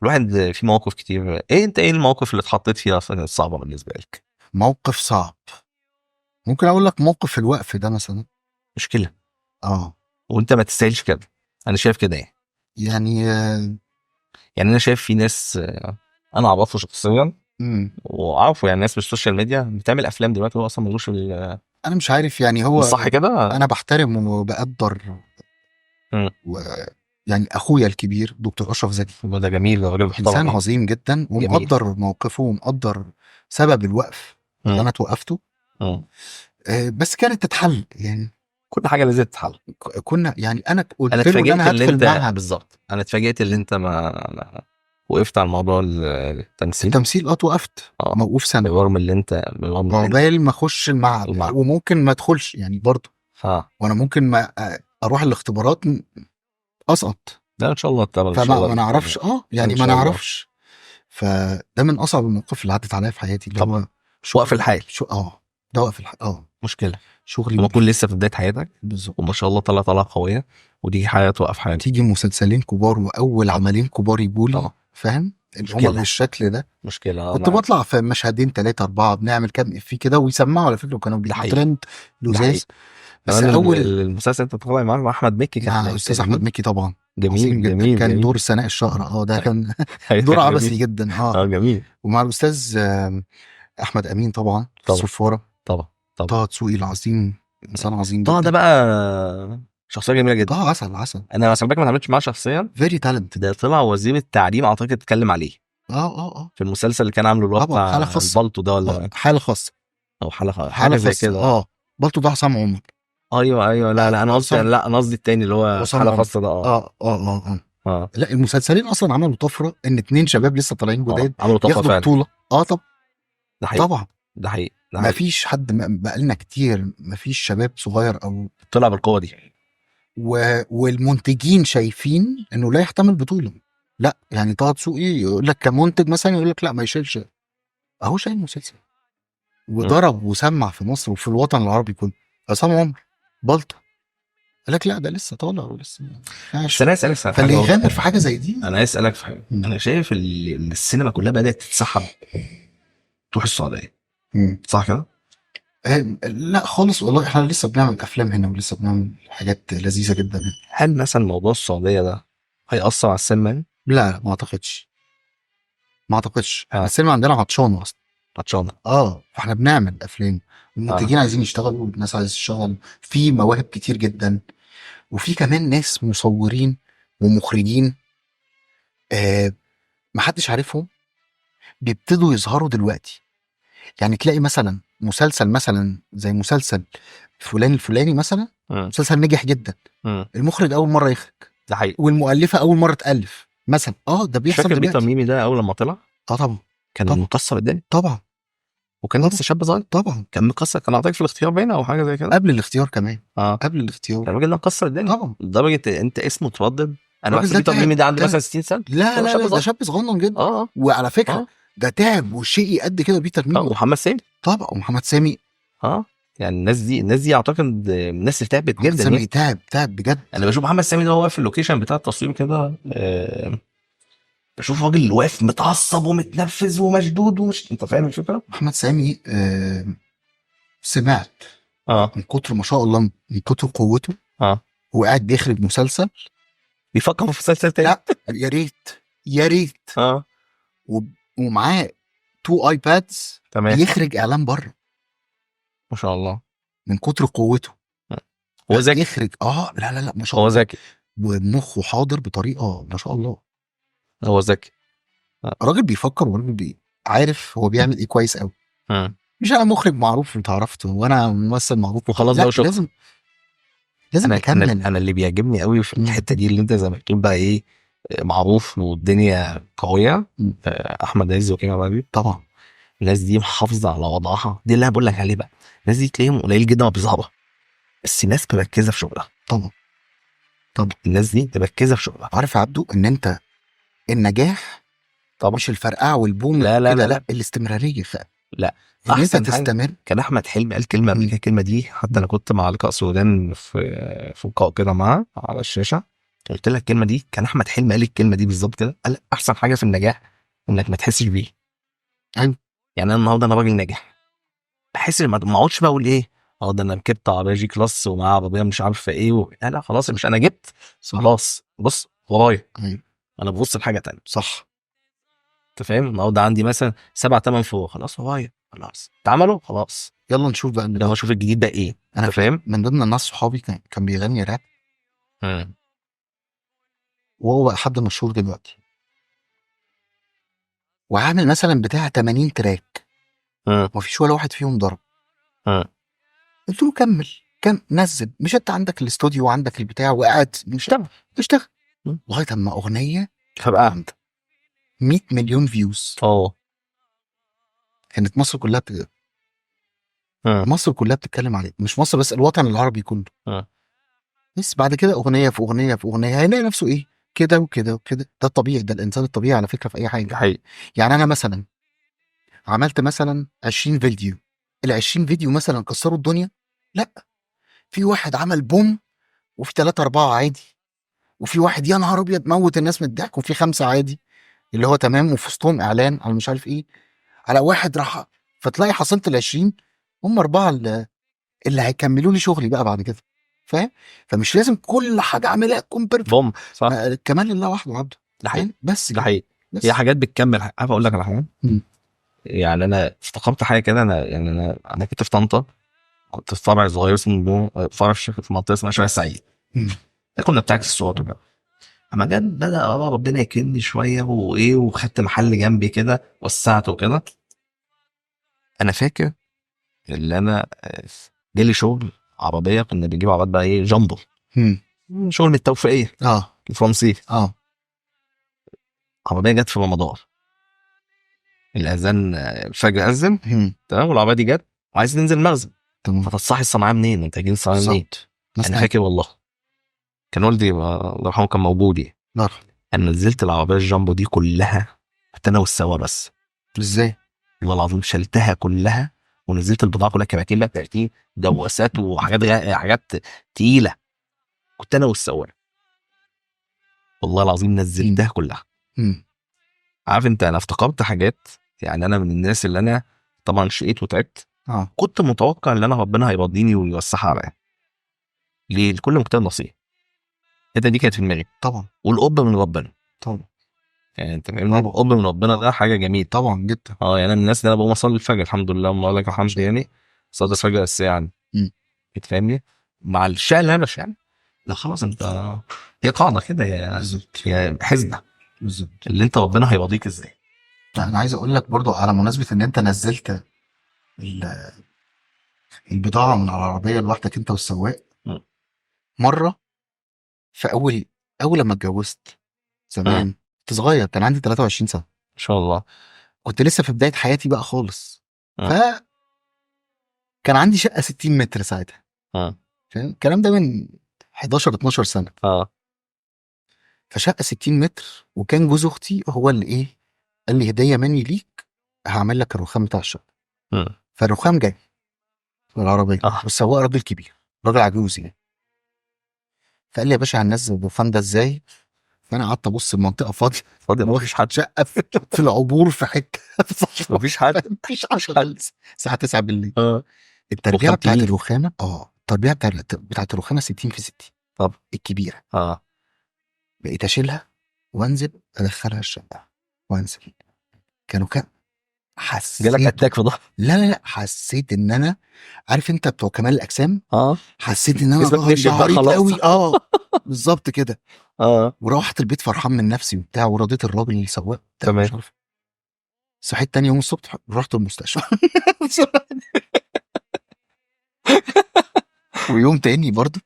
الواحد في مواقف كتير. انت ايه الموقف اللي اتحطيت فيه اصلا الصعبة بالنسبة لك؟ موقف صعب، ممكن اقول لك موقف الوقف ده مثلا. مشكلة. وانت ما تستاهلش كده، انا شايف كده يعني. يعني انا شايف في ناس، انا اعرفه شخصيا واعرفه، يعني ناس في ال social media بتعمل افلام دلوقتي هو اصلا ملوش انا مش عارف يعني هو صح كده؟ انا بحترم وبقدر يعني اخويا الكبير دكتور اشرف زكي، ده جميل، راجل محترم، انسان عظيم جدا، ومقدر موقفه ومقدر سبب الوقف اللي انا توقفته. بس كانت تتحل يعني، كل حاجة لازم تتحل. كنا يعني انا قلت انا له ان اتفاجئت انا اللي هدخل انت معهد. بالظبط، انا اتفاجئت اللي انت ما وقفت على الموضوع التمثيل. التمثيل اتوقفت. موقوف سنة. بالرغم اللي انت، بالرغم اللي انت عقبال ما اخش المعهد. المعهد. وممكن ما ادخلش يعني برضه. وانا ممكن ما اروح الاختبارات اسقط. لا ان شاء الله طبعا، ان شاء فما الله. ما نعرفش، يعني إن ما شاء الله. نعرفش. فده من اصعب المواقف اللي عدت عليا في حياتي، اللي طبعا. هو وقف الحال. شو ده وقف الحال، مشكلة شغلي. لما تكون لسه في بداية حياتك بالظبط. وما شاء الله طلع طلعه قوية، ودي حاجة توقف حياتك. تيجي مسلسلين كبار واول عملين كبار يجولي، طبعا. فاهم؟ اللي هم مشكلة. بالشكل ده. مشكلة. كنت بطلع في مشهدين ثلاثة أربعة، بنعمل كام إفيه كده ويسمعوا على فكرة، وكانوا بيبقوا حقيقي. ترند لزاز. حقيقي. بس كمان أول المسلسل انت طالع معاه مع احمد مكي كان مع أستاذ أحمد مكي طبعا. جميل. عظيم جدا. جميل. كان جميل. دور سناء الشقرة، ده كان أيوة، دور كان عبثي جميل. جدا. جميل. ومع الأستاذ أحمد أمين طبعا. طبعا. الصفارة. طبعا طبعا. طه دسوقي العظيم، إنسان عظيم طه جدا. ده بقى شخصية جميلة جدا. طه عسل عسل. انا خلي بالك ما اتعاملتش معاه شخصيا. very talented. ده طلع وزير التعليم اعتقد اتكلم عليه في المسلسل اللي كان عامله اللي هو طبعا، بتاع حالة خاصة. البلطو ده ولا حالة خاصة. او حاله حالة حاجة زي خاصة. كده. بلطو ده عصام عمر. ايوه لا لا انا قصدي عصام. لا انا قصدي التاني اللي هو عصام حاله عمر. خاصة ده. لا المسلسلين اصلا عملوا طفرة، ان اتنين شباب لسه طالعين جداد عملوا طفرة ياخدوا فعلا. بطوله. طب ده حقيقي. طبعا. ده حقيقي. ده ما حقيقي. فيش حد، بقالنا كتير ما فيش شباب صغير او طلع بالقوة دي. والمنتجين شايفين انه لا يحتمل بطوله. لا يعني طه دسوقي يقول لك كمنتج مثلا، يقول لك لا ما يشيلش، اهو شايل مسلسل وضرب وسمع في مصر وفي الوطن العربي كله. عصام عمر بلطو قال لك لا ده لسه طالع ولسه ما بس انا اسالك في حاجة فاللي برضه. يغامر في حاجة زي دي. انا عايز اسالك في حاجة. انا شايف السينما كلها بدات تتسحب تروح السعودية. صح كده؟ لا خالص والله، احنا لسه بنعمل افلام هنا ولسه بنعمل حاجات لذيذة جدا. هل مثلا موضوع السعودية ده هيأثر على السينما؟ لا ما اعتقدش، ما اعتقدش. السينما عندنا عطشانة اصلا. عطشانة. فاحنا بنعمل افلام، المنتجين عايزين يشتغلوا، والناس عايزه تشتغل، في مواهب كتير جدا، وفي كمان ناس مصورين ومخرجين محدش عارفهم بيبتدوا يظهروا دلوقتي. يعني تلاقي مثلا مسلسل مثلا زي مسلسل فلان الفلاني مثلا، مسلسل نجح جدا، المخرج اول مرة يخرج، ده حقيقي، والمؤلفة اول مرة تالف مثلا. ده بيحصل فاكر دلوقتي. بيتر ميمي ده اول لما طلع؟ طبعا. كان طبعا. مكسر الدنيا. طبعا. وكان لسه شاب صغير. طبعا. كان مكسر، كان اعتقد في الاختيار باين او حاجة زي كده. قبل الاختيار كمان. قبل الاختيار. الراجل ده مكسر الدنيا. طبعا. لدرجة انت اسمه اتردد. انا الراجل بحسب ده بيتر تعب. ميمي ده عنده تعب. مثلا 60 سنة. لا هو لا شاب لا ده صغير. شاب صغنن جدا. وعلى فكرة ده تعب وشقي قد كده بيتر ميمي. ومحمد سامي. طبعا ومحمد سامي. يعني الناس دي اعتقد الناس اللي تعبت محمد جدا سامي يعني. تعب بجد. انا بشوف محمد سامي ده هو واقف في ال location بتاع التصوير كده، بشوف راجل واقف متعصب ومتنفذ ومشدود ومش، انت فاهم الفكرة؟ محمد سامي سمعت من كتر ما شاء الله، من كتر قوته هو قاعد بيخرج مسلسل بيفكر في مسلسل تاني. لا يا ريت يا ريت. ومعاه 2 iPads. تمام. بيخرج اعلان بره. ما شاء الله. من كتر قوته. هو ذكي. يخرج. لا لا لا ما شاء هو الله. ذكي. ومخه حاضر بطريقة ما شاء الله. هو ذكي. راجل بيفكر وراجل عارف هو بيعمل ايه كويس قوي. مش انا مخرج معروف انت عرفته وانا ممثل معروف وخلاص لا، بقى وشكرا. لازم تكمل. انا اللي بيعجبني قوي في الحتة دي اللي انت زي ما بتقول بقى ايه معروف والدنيا قوية. احمد عز وكريم عبد العزيز. طبعا. الناس دي محافظة على وضعها، دي اللي انا بقول لك عليه بقى. الناس دي تلاقيهم قليل جدا ما بيظهروا، بس الناس مركزه في شغلها. طبعا. طبعا. الناس دي مركزه في شغلها. عارف يا عبدو ان انت النجاح طبعا مش الفرقعه والبوم لا لا كده، لا. لا الاستمرارية. لا. ان انت أحسن حاجة. تستمر. كان احمد حلمي قال كلمة قبل كده، الكلمة دي حتى انا كنت مع لقاء سودان في لقاء كده معاه على الشاشة، قلت لك الكلمة دي. كان احمد حلمي قال الكلمة دي بالظبط كده، قال احسن حاجة في النجاح انك ما تحسش بيه. ايوه. يعني انا النهارده انا راجل ناجح، بحس ما اقعدش بقى اقول ايه ده انا ركبت عربية G Class ومعايا عربية مش عارفه ايه لا لا خلاص مش انا جبت خلاص، بص ورايا. أيوه. انا ببص لحاجة تانية. صح. انت فاهم؟ النهارده عندي مثلا 7-8 فروع، خلاص ورايا، خلاص اتعملوا خلاص، يلا نشوف بقى. لو اشوف الجديد ده ايه. انا فاهم؟ من ضمن الناس صحابي كان بيغني راب. وهو بقى حد مشهور دلوقتي، وعامل مثلا بتاع 80 track. ومفيش ولا واحد فيهم ضرب. قلت له كمل، كم نزل، مش انت عندك الاستوديو وعندك البتاع وقاعد اشتغل اشتغل لغاية اما اغنية فبقى عندك 100 مليون views. كانت مصر كلها مصر كلها بتتكلم عليه، مش مصر بس، الوطن العربي كله. بس بعد كده اغنية في اغنية في اغنية، هيلاقي نفسه ايه؟ كده وكده وكده. ده الطبيعي، ده الانسان الطبيعي على فكرة في اي حاجة. ده حقيقي. يعني انا مثلا عملت مثلا 20 فيديو، ال 20 فيديو مثلا كسروا الدنيا؟ لا، في واحد عمل boom، وفي 3 4 عادي، وفي واحد يا نهار ابيض موت الناس من الضحك، وفي 5 عادي اللي هو تمام، وفي وسطهم اعلان او مش عارف ايه على واحد راح. فتلاقي حصلت ال 20 هم 4 اللي هيكملوا لي شغلي بقى بعد كده، فاهم؟ فمش لازم كل حاجة اعملها تكون perfect. boom، صح. كمال لله وحده عبده. ده حقيقي. بس ده كده. حقيقي. بس. هي حاجات بتكمل. عارف اقول لك على حاجة؟ يعني انا افتكرت حاجة كده. انا يعني انا كنت في طنطا، كنت في فرع صغير اسمه فرع في منطقة اسمها شارع السعيد. كنا بتاع الصور بقى. اما جت بدا ربنا يكرمني شوية وايه، وخدت محل جنبي كده وسعته وكده. انا فاكر اللي انا جالي شغل عربية، كنا بنجيب عربيات بقى ايه، جامبو، شغل من التوفيقيه الفرنسي. عربية جت في رمضان، الاذان الفجر اذن، تمام، والعربية دي جت وعايز ننزل المخزن. فتصحي الصناعية منين؟ انت جايين الصناعية منين؟ انا فاكر والله كان والدي الله يرحمه كان موجود يعني. انا نزلت العربية الجامبو دي كلها، حتى انا والسواق بس. ازاي؟ والله العظيم شلتها كلها ونزلت البضاعة كلها، كباتين بقى بتاعتي، دواسات وحاجات حاجات تقيلة. كنت انا والسواق والله العظيم نزلتها كلها. عارف انت، انا افتقدت حاجات. يعني انا من الناس اللي انا طبعا شقيت وتعبت. كنت متوقع ان انا ربنا هيرضيني ويوسعها عليا. ليه؟ لكل مجتهد نصيب. الحتة دي كانت في دماغي. طبعا. والقب من ربنا. طبعا. يعني انت فاهمني؟ القب من ربنا ده حاجة جميلة. طبعا جدا. يعني انا من الناس اللي انا بقوم اصلي الفجر الحمد لله، اللهم لك الحمد، يعني صلاة الفجر الساعة يعني. انت فاهمني؟ مع الشقة اللي انا بشقى لا خلاص، انت هي قاعدة كده، هي حسبه. بالظبط. اللي انت ربنا هيرضيك ازاي. لا، انا عايز اقول لك برضو على مناسبة ان انت نزلت البضاعة من على العربية لوحدك انت والسواق. مرة في اول لما اتجوزت زمان، كنت صغير، كان عندي 23 سنة. ما شاء الله. كنت لسه في بداية حياتي بقى خالص. ف كان عندي شقه 60 متر ساعتها. فاهم؟ الكلام ده من 11 12 سنة. فشقه 60 متر، وكان جوز اختي هو اللي ايه، قال لي هديه مني ليك، هعمل لك الرخام بتاع الشقة. فالرخام جاي في العربية. والسواق راجل كبير، راجل عجوز يعني. فقال لي يا باشا هننزل الرخام ده ازاي؟ فانا قعدت ابص المنطقة فاضية، فاضية، مفيش حد. شقه في العبور في حتة مفيش حد. مفيش حد. الساعة 9 بالليل. التربيعه رخام بتاعت تقيل. الرخامه، التربيعه بتاعت الرخامه 60 في 60. طب. الكبيرة. بقيت اشيلها وانزل ادخلها الشقة وانزل. كانوا كام؟ حسيت جالك attack في ظهرك؟ لا لا لا، حسيت ان انا عارف انت بتوع كمال الاجسام، حسيت ان انا جسمك ظهري نشف بقى عريض خلاص. قوي. بالظبط كده. وروحت البيت فرحان من نفسي وبتاع، ورضيت الراجل اللي سواق بتاع، مش عارف. صحيت تاني يوم الصبح رحت المستشفى. ويوم تاني برضه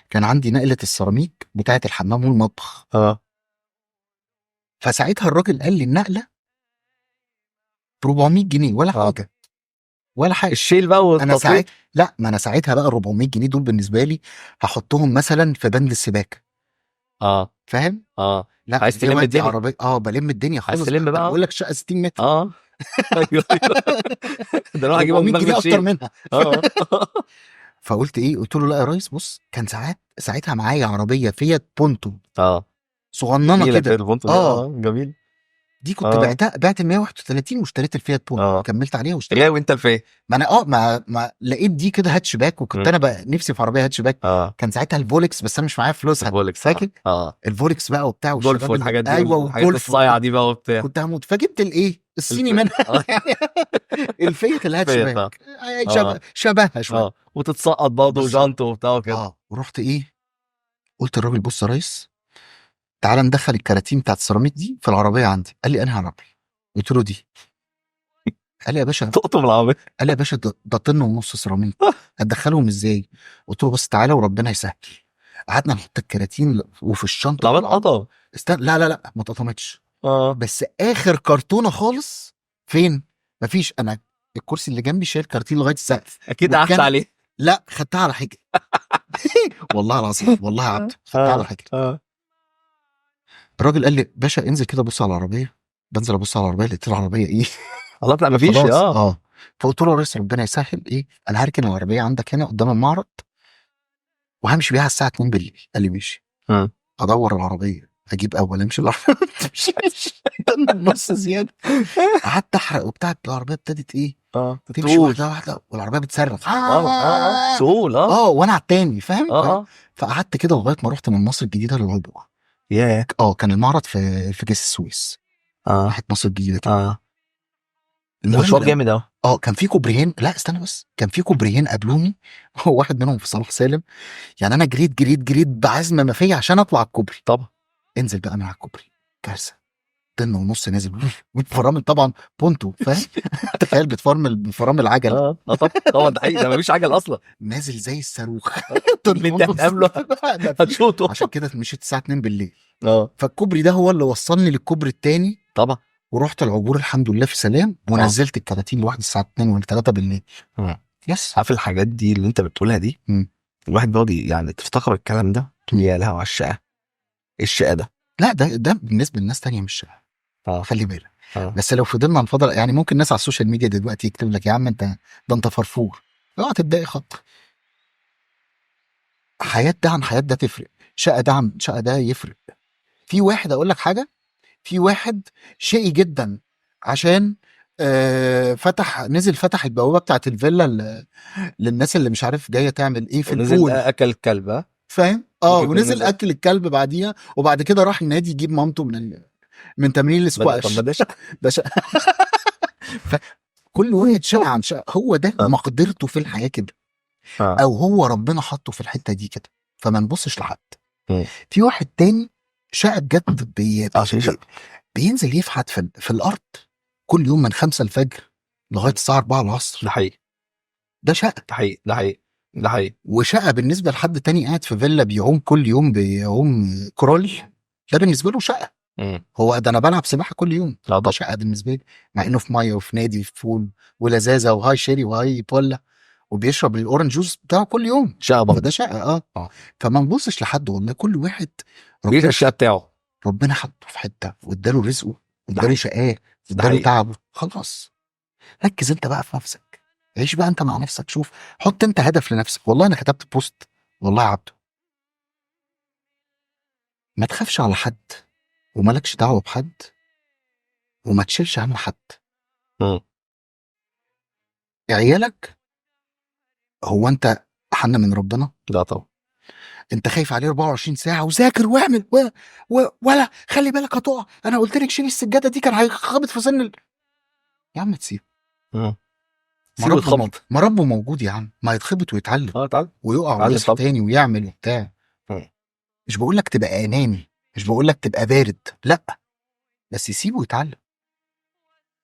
كان عندي نقلة السيراميك بتاعة الحمام والمطبخ. فساعتها الراجل قال لي النقلة ب 400 جنيه ولا حاجة. ولا حاجة. الشيل بقى والتطبيق. لا، ما أنا ساعتها بقى 400 جنيه دول بالنسبة لي هحطهم مثلا في بند السباكة. فاهم؟ لا، عايز دي تلم ودي الدنيا. عربية. بلم الدنيا عايز خالص. تلم بقى. بقول لك شقة 60 متر. أيوه. ده انا هجيبها من 400 مخزن جنيه أكتر شيل. منها. فقلت إيه؟ قلت له لا يا ريس، بص، كان ساعتها معايا عربية فيات بونتو. صغننة جميلة كده. فيات بونتو دي. جميل. دي كنت بعت ال 131 واشتريت الفيات بونتو. كملت عليها واشتريت. غاوي انت الفيات. ما انا ما لقيت دي كده هاتشباك، وكنت انا بقى نفسي في عربية هاتشباك. كان ساعتها الفولكس، بس انا مش معايا فلوسها. الفولكس، فاكر؟ الفولكس بقى وبتاع جولف والشباب اللي والحاجات دي، ايوه، والحاجات والجولف. الصايعه دي بقى وبتاع. كنت هموت. فجبت الايه؟ الصيني منها. الفيات الهاتشباك. الفيات، شبهها شوية. وتتسقط برضه بالظبط. وجانت وبتاع وكده. ورحت ايه؟ قلت للراجل بص يا ريس، تعالى ندخل الكراتين بتاعت السيراميك دي في العربية عندي. قال لي انهي عربية؟ قلت له دي. قال لي يا باشا تقطم العربية. قال لي يا باشا ده طن ونص سيراميك، هتدخلهم ازاي؟ قلت له بس تعالى وربنا يسهل. قعدنا نحط الكراتين وفي الشنطة. العربية اتقطم. استنى، لا لا لا، ما اتقطمتش. بس اخر كرتونة خالص فين؟ مفيش. انا الكرسي اللي جنبي شايل كرتين لغاية السقف. اكيد قعدت عليه. لا، خدتها على حجري. والله العظيم، والله يا عبد، خدتها على حجري. الراجل قال لي باشا انزل كده بص على العربية. بنزل ابص على العربية، لقيت العربية ايه؟ خلاص لا مفيش. خلاص. فقلت له يا ريس ربنا يسهل، ايه انا هركن العربية عندك هنا قدام المعرض وهمشي بيها الساعة 2 بالليل. قال لي ماشي. ادور العربية اجيب اول امشي العربية النص زيادة. قعدت احرق وبتاع، العربية ابتدت ايه تمشي واحدة واحدة، والعربية بتصرخ تقول وانا على التاني، فاهم؟ فقعدت كده لغاية ما رحت من مصر الجديدة للعبور. ياه. كان المعرض في جسر السويس، ناحية مصر الجديدة كده. مشوار جامد اهو. كان في كوبريين، لا استنى بس، كان في كوبريين قابلوني واحد منهم في صلاح سالم. يعني انا جريت جريت جريت بعزم ما فيا عشان اطلع الكوبري. طبعا انزل بقى من على الكوبري، كارثة، طن ونص نازل والفرامل طبعا بونتو، فاهم؟ تخيل بتفرمل بفرامل عجل. طبعا ده حقيقي، ده مفيش عجل اصلا. نازل زي الصاروخ. اللي انت هتقابله هتشوطه. عشان كده مشيت الساعة 2 بالليل. فالكوبري ده هو اللي وصلني للكوبري الثاني طبعا، ورحت العبور الحمد لله في سلام، ونزلت الكراتين لوحدي الساعة 2 ولا 3 بالليل. yes. عارف الحاجات دي اللي انت بتقولها دي، الواحد بيقعد يعني تفتكر الكلام ده، يا لهوي على الشقة، ايه الشقة ده؟ لا ده بالنسبة لناس تانية مش شقه. خلي بالك. بس لو فضلنا نفضل يعني، ممكن الناس على ال social media دلوقتي يكتب لك يا عم انت ده انت فرفور، اوعى تبداي خط. حياة ده عن حياة ده تفرق، شقه ده عن شقه ده يفرق. في واحد اقول لك حاجة، في واحد شقي جدا عشان فتح، نزل فتح البوابة بتاعت الفيلا للناس اللي مش عارف جاية تعمل ايه في ال pool، نزل اكل الكلب، فاهم؟ ونزل اكل الكلب بعديها، وبعد كده راح النادي يجيب مامته من تمرين السكواش. ده فكل واحد شقه عن شقه، هو ده مقدرته في الحياة كده، او هو ربنا حطه في الحتة دي كده، فما نبصش لحد. في واحد تاني شقه بجد، بينزل يفحت في الارض كل يوم من 5 الفجر لغاية الساعة 4 العصر. ده حقيقي، ده شقه. ده حقيقي، ده حقيقي، ده حقيقي. وشقه بالنسبة لحد تاني قاعد في فيلا بيعوم كل يوم، بيعوم crawl، ده بالنسبة له شقه. هو ده انا بلعب سباحة كل يوم، ده شقه بالنسبة لي، مع انه في مية وفي نادي في pool ولذاذه وهاي شيري وهاي بولا، وبيشرب ال orange juice بتاعه كل يوم. شقه برضه، فده شقه. فما نبصش لحد والله، كل واحد بيعيش الشقة بتاعه، ربنا حطه في حتة واداله رزقه واداله شقاه واداله تعبه. خلاص ركز انت بقى في نفسك، عيش بقى انت مع نفسك، شوف، حط انت هدف لنفسك. والله انا كتبت post، والله يا عبده ما تخافش على حد، ومالكش دعوه بحد، وما تشيلش هم حد. عيالك هو انت حن من ربنا؟ لا طبعا. انت خايف عليه 24 ساعة، وذاكر واعمل ولا خلي بالك هتقع، انا قلت لك شيل السجادة دي كان هيخبط في سن يا عم تسيب. سيبه يتخبط، ما ربه موجود يا عم، ما يتخبط ويتعلم، ويقع ويصحى تاني ويعمل وبتاع. مش بقول لك تبقى اناني، مش بقول لك تبقى بارد، لا، بس سيبه يتعلم.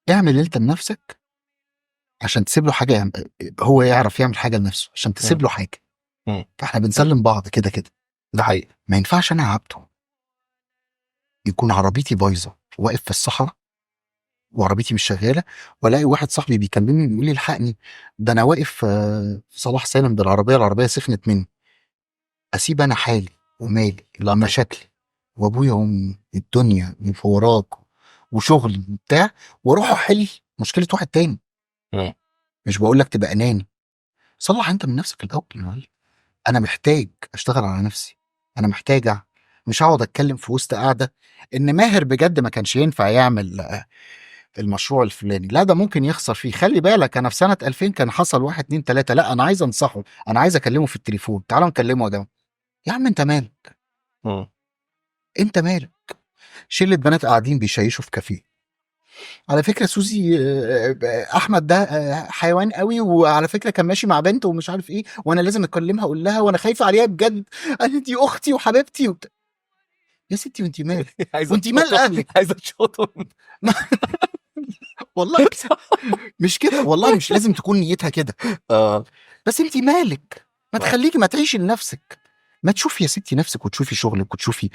اعمل انت لنفسك عشان تسيب له حاجة، هو يعرف يعمل حاجة لنفسه عشان تسيب له حاجة. فاحنا بنسلم بعض كده كده. ده حقيقي. ما ينفعش انا عبده يكون عربيتي بايظة واقف في الصحراء وعربيتي مش شغالة، والاقي واحد صاحبي بيكلمني بيقول لي الحقني، ده انا واقف في صلاح سالم بالعربية، العربية سخنت مني. اسيب انا حالي ومالي مشاكلي وابويا وامي الدنيا وحوارات وشغل وبتاع، واروح احل مشكلة واحد تاني. مش بقول لك تبقى اناني، صلح انت من نفسك الاول. انا محتاج اشتغل على نفسي، انا محتاج، مش هقعد اتكلم في وسط قاعدة ان ماهر بجد ما كانش ينفع يعمل المشروع الفلاني، لا ده ممكن يخسر فيه، خلي بالك انا في سنة 2000 كان حصل 1 2 3، لا انا عايز انصحه، انا عايز اكلمه في التليفون، تعالوا نكلمه يا جماعة. يا عم انت مالك؟ انت مالك؟ شله بنات قاعدين بيشيشوا في كافيه، على فكرة سوزي احمد ده حيوان قوي، وعلى فكرة كان ماشي مع بنت ومش عارف ايه، وانا لازم اكلمها اقول لها، وانا خايفة عليها بجد، انا دي اختي وحبيبتي يا ستي وانت مالك؟ وانت مال اهلك؟ عايزه تشوطهم والله مش كده، والله مش لازم تكون نيتها كده. بس انت مالك؟ ما تخليكي، ما تعيشي لنفسك، ما تشوفي يا ستي نفسك، وتشوفي شغلك، وتشوفي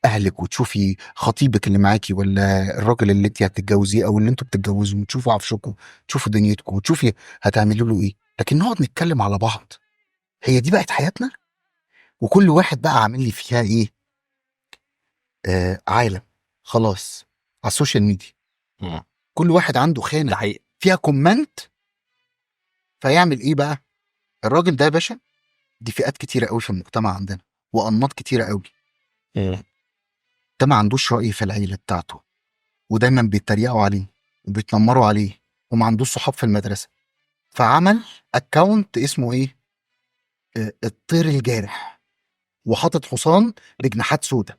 اهلك، وتشوفي خطيبك اللي معاكي، ولا الراجل اللي انت هتتجوزيه او اللي انتوا بتتجوزوه، وتشوفوا عفشكم، تشوفوا دنيتكم، وتشوفي هتعملوا له ايه. لكن نقعد نتكلم على بعض، هي دي بقت حياتنا؟ وكل واحد بقى عامل لي فيها ايه؟ عالم خلاص على ال social media. كل واحد عنده خانه حقيقي فيها comment، فيعمل ايه بقى الراجل ده يا باشا؟ دي فئات كتيرة قوي في المجتمع عندنا وانماط كتيرة قوي. ده ما عندوش راي في العيلة بتاعته، ودايما بيتريقوا عليه وبيتنمروا عليه، وما عندوش صحاب في المدرسة، فعمل account اسمه ايه؟ الطير الجارح، وحاطط حصان بجناحات سودا.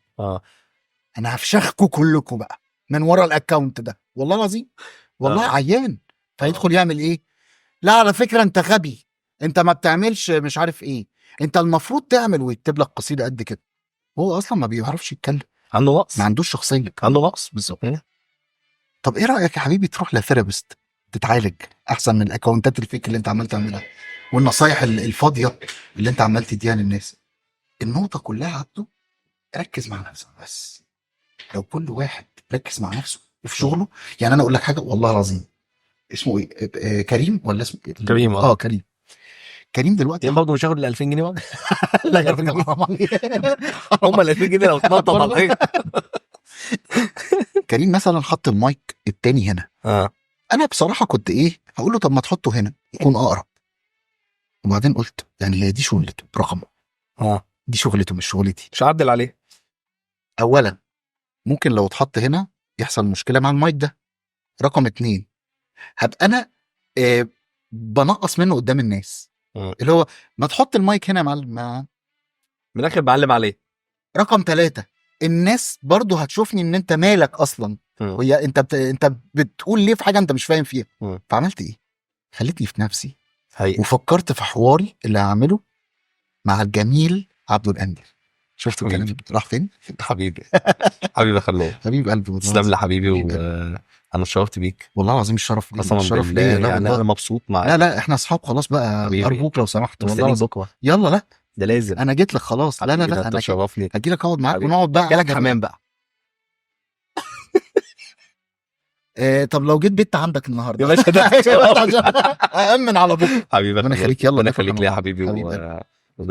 انا هفشخكوا كلكم بقى من ورا ال account ده، والله العظيم، والله عيان. فيدخل يعمل ايه؟ لا على فكرة انت غبي، انت ما بتعملش مش عارف ايه، انت المفروض تعمل، ويكتب لك قصيدة قد كده. هو اصلا ما بيعرفش يتكلم، عنده نقص، ما عندوش شخصية، عنده نقص بالظبط. طب ايه رايك يا حبيبي تروح ل therapist تتعالج احسن من ال account ات ال fake اللي انت عمال تعملها والنصايح الفاضيه اللي انت عمال تديها للناس. النقطة كلها عبده، ركز مع نفسك بس. لو كل واحد ركز مع نفسه وفي شغله، يعني انا اقول لك حاجة والله العظيم، اسمه ايه؟ كريم ولا اسمه إيه؟ كريم. كريم. كريم دلوقتي يعني برضه مش هاخد ال 2000 جنيه برضه؟ لا يا راجل حرام عليك. هم ال 2000 جنيه لو اتنطط على الحيط. كريم مثلا حط المايك التاني هنا. انا بصراحة كنت ايه، هقول له طب ما تحطه هنا يكون اقرب، وبعدين قلت يعني هي دي شغلته، رقمه. دي شغلته مش شغلتي، مش هعدل عليه. اولا ممكن لو اتحط هنا يحصل مشكلة مع المايك ده. رقم 2، هبقى انا بنقص منه قدام الناس. اللي هو ما تحط المايك هنا مع من الاخر بعلم عليه. رقم 3، الناس برضو هتشوفني ان انت مالك اصلا، وهي انت بتقول ليه في حاجة انت مش فاهم فيها. فعملت ايه؟ خليتني في نفسي حقيقي. وفكرت في حواري اللي هعمله مع الجميل عبده القنديل. شفت الكلام راح فين؟ حبيبي حبيبي خلوه، حبيب قلبي، تسلم لي حبيبي، وانا اتشرفت بيك والله العظيم. الشرف ليا، الشرف ليا. يعني انا مبسوط معاك. لا لا احنا اصحاب خلاص بقى، ارجوك لو سمحت والله بكره. يلا لا ده لازم، انا جيت لك خلاص. لا لا لا انا تشرفني، هجي لك اقعد معاك ونقعد بقى. جالك حمام بقى. طب لو جيت بيت عندك النهارده يا باشا ده أأمن على بكره حبيبي. ربنا يخليك. يلا ربنا يخليك لي يا حبيبي،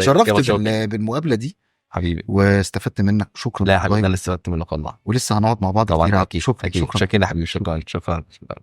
شرفت بالمقابلة دي حبيبي، واستفدت منك. شكرا. لا يا حبيبي انا استفدت منك والله، ولسه هنقعد مع بعض طبعا. كتير. شكرا شكرا شكرا يا حبيبي، شكرا شكرا شكرا.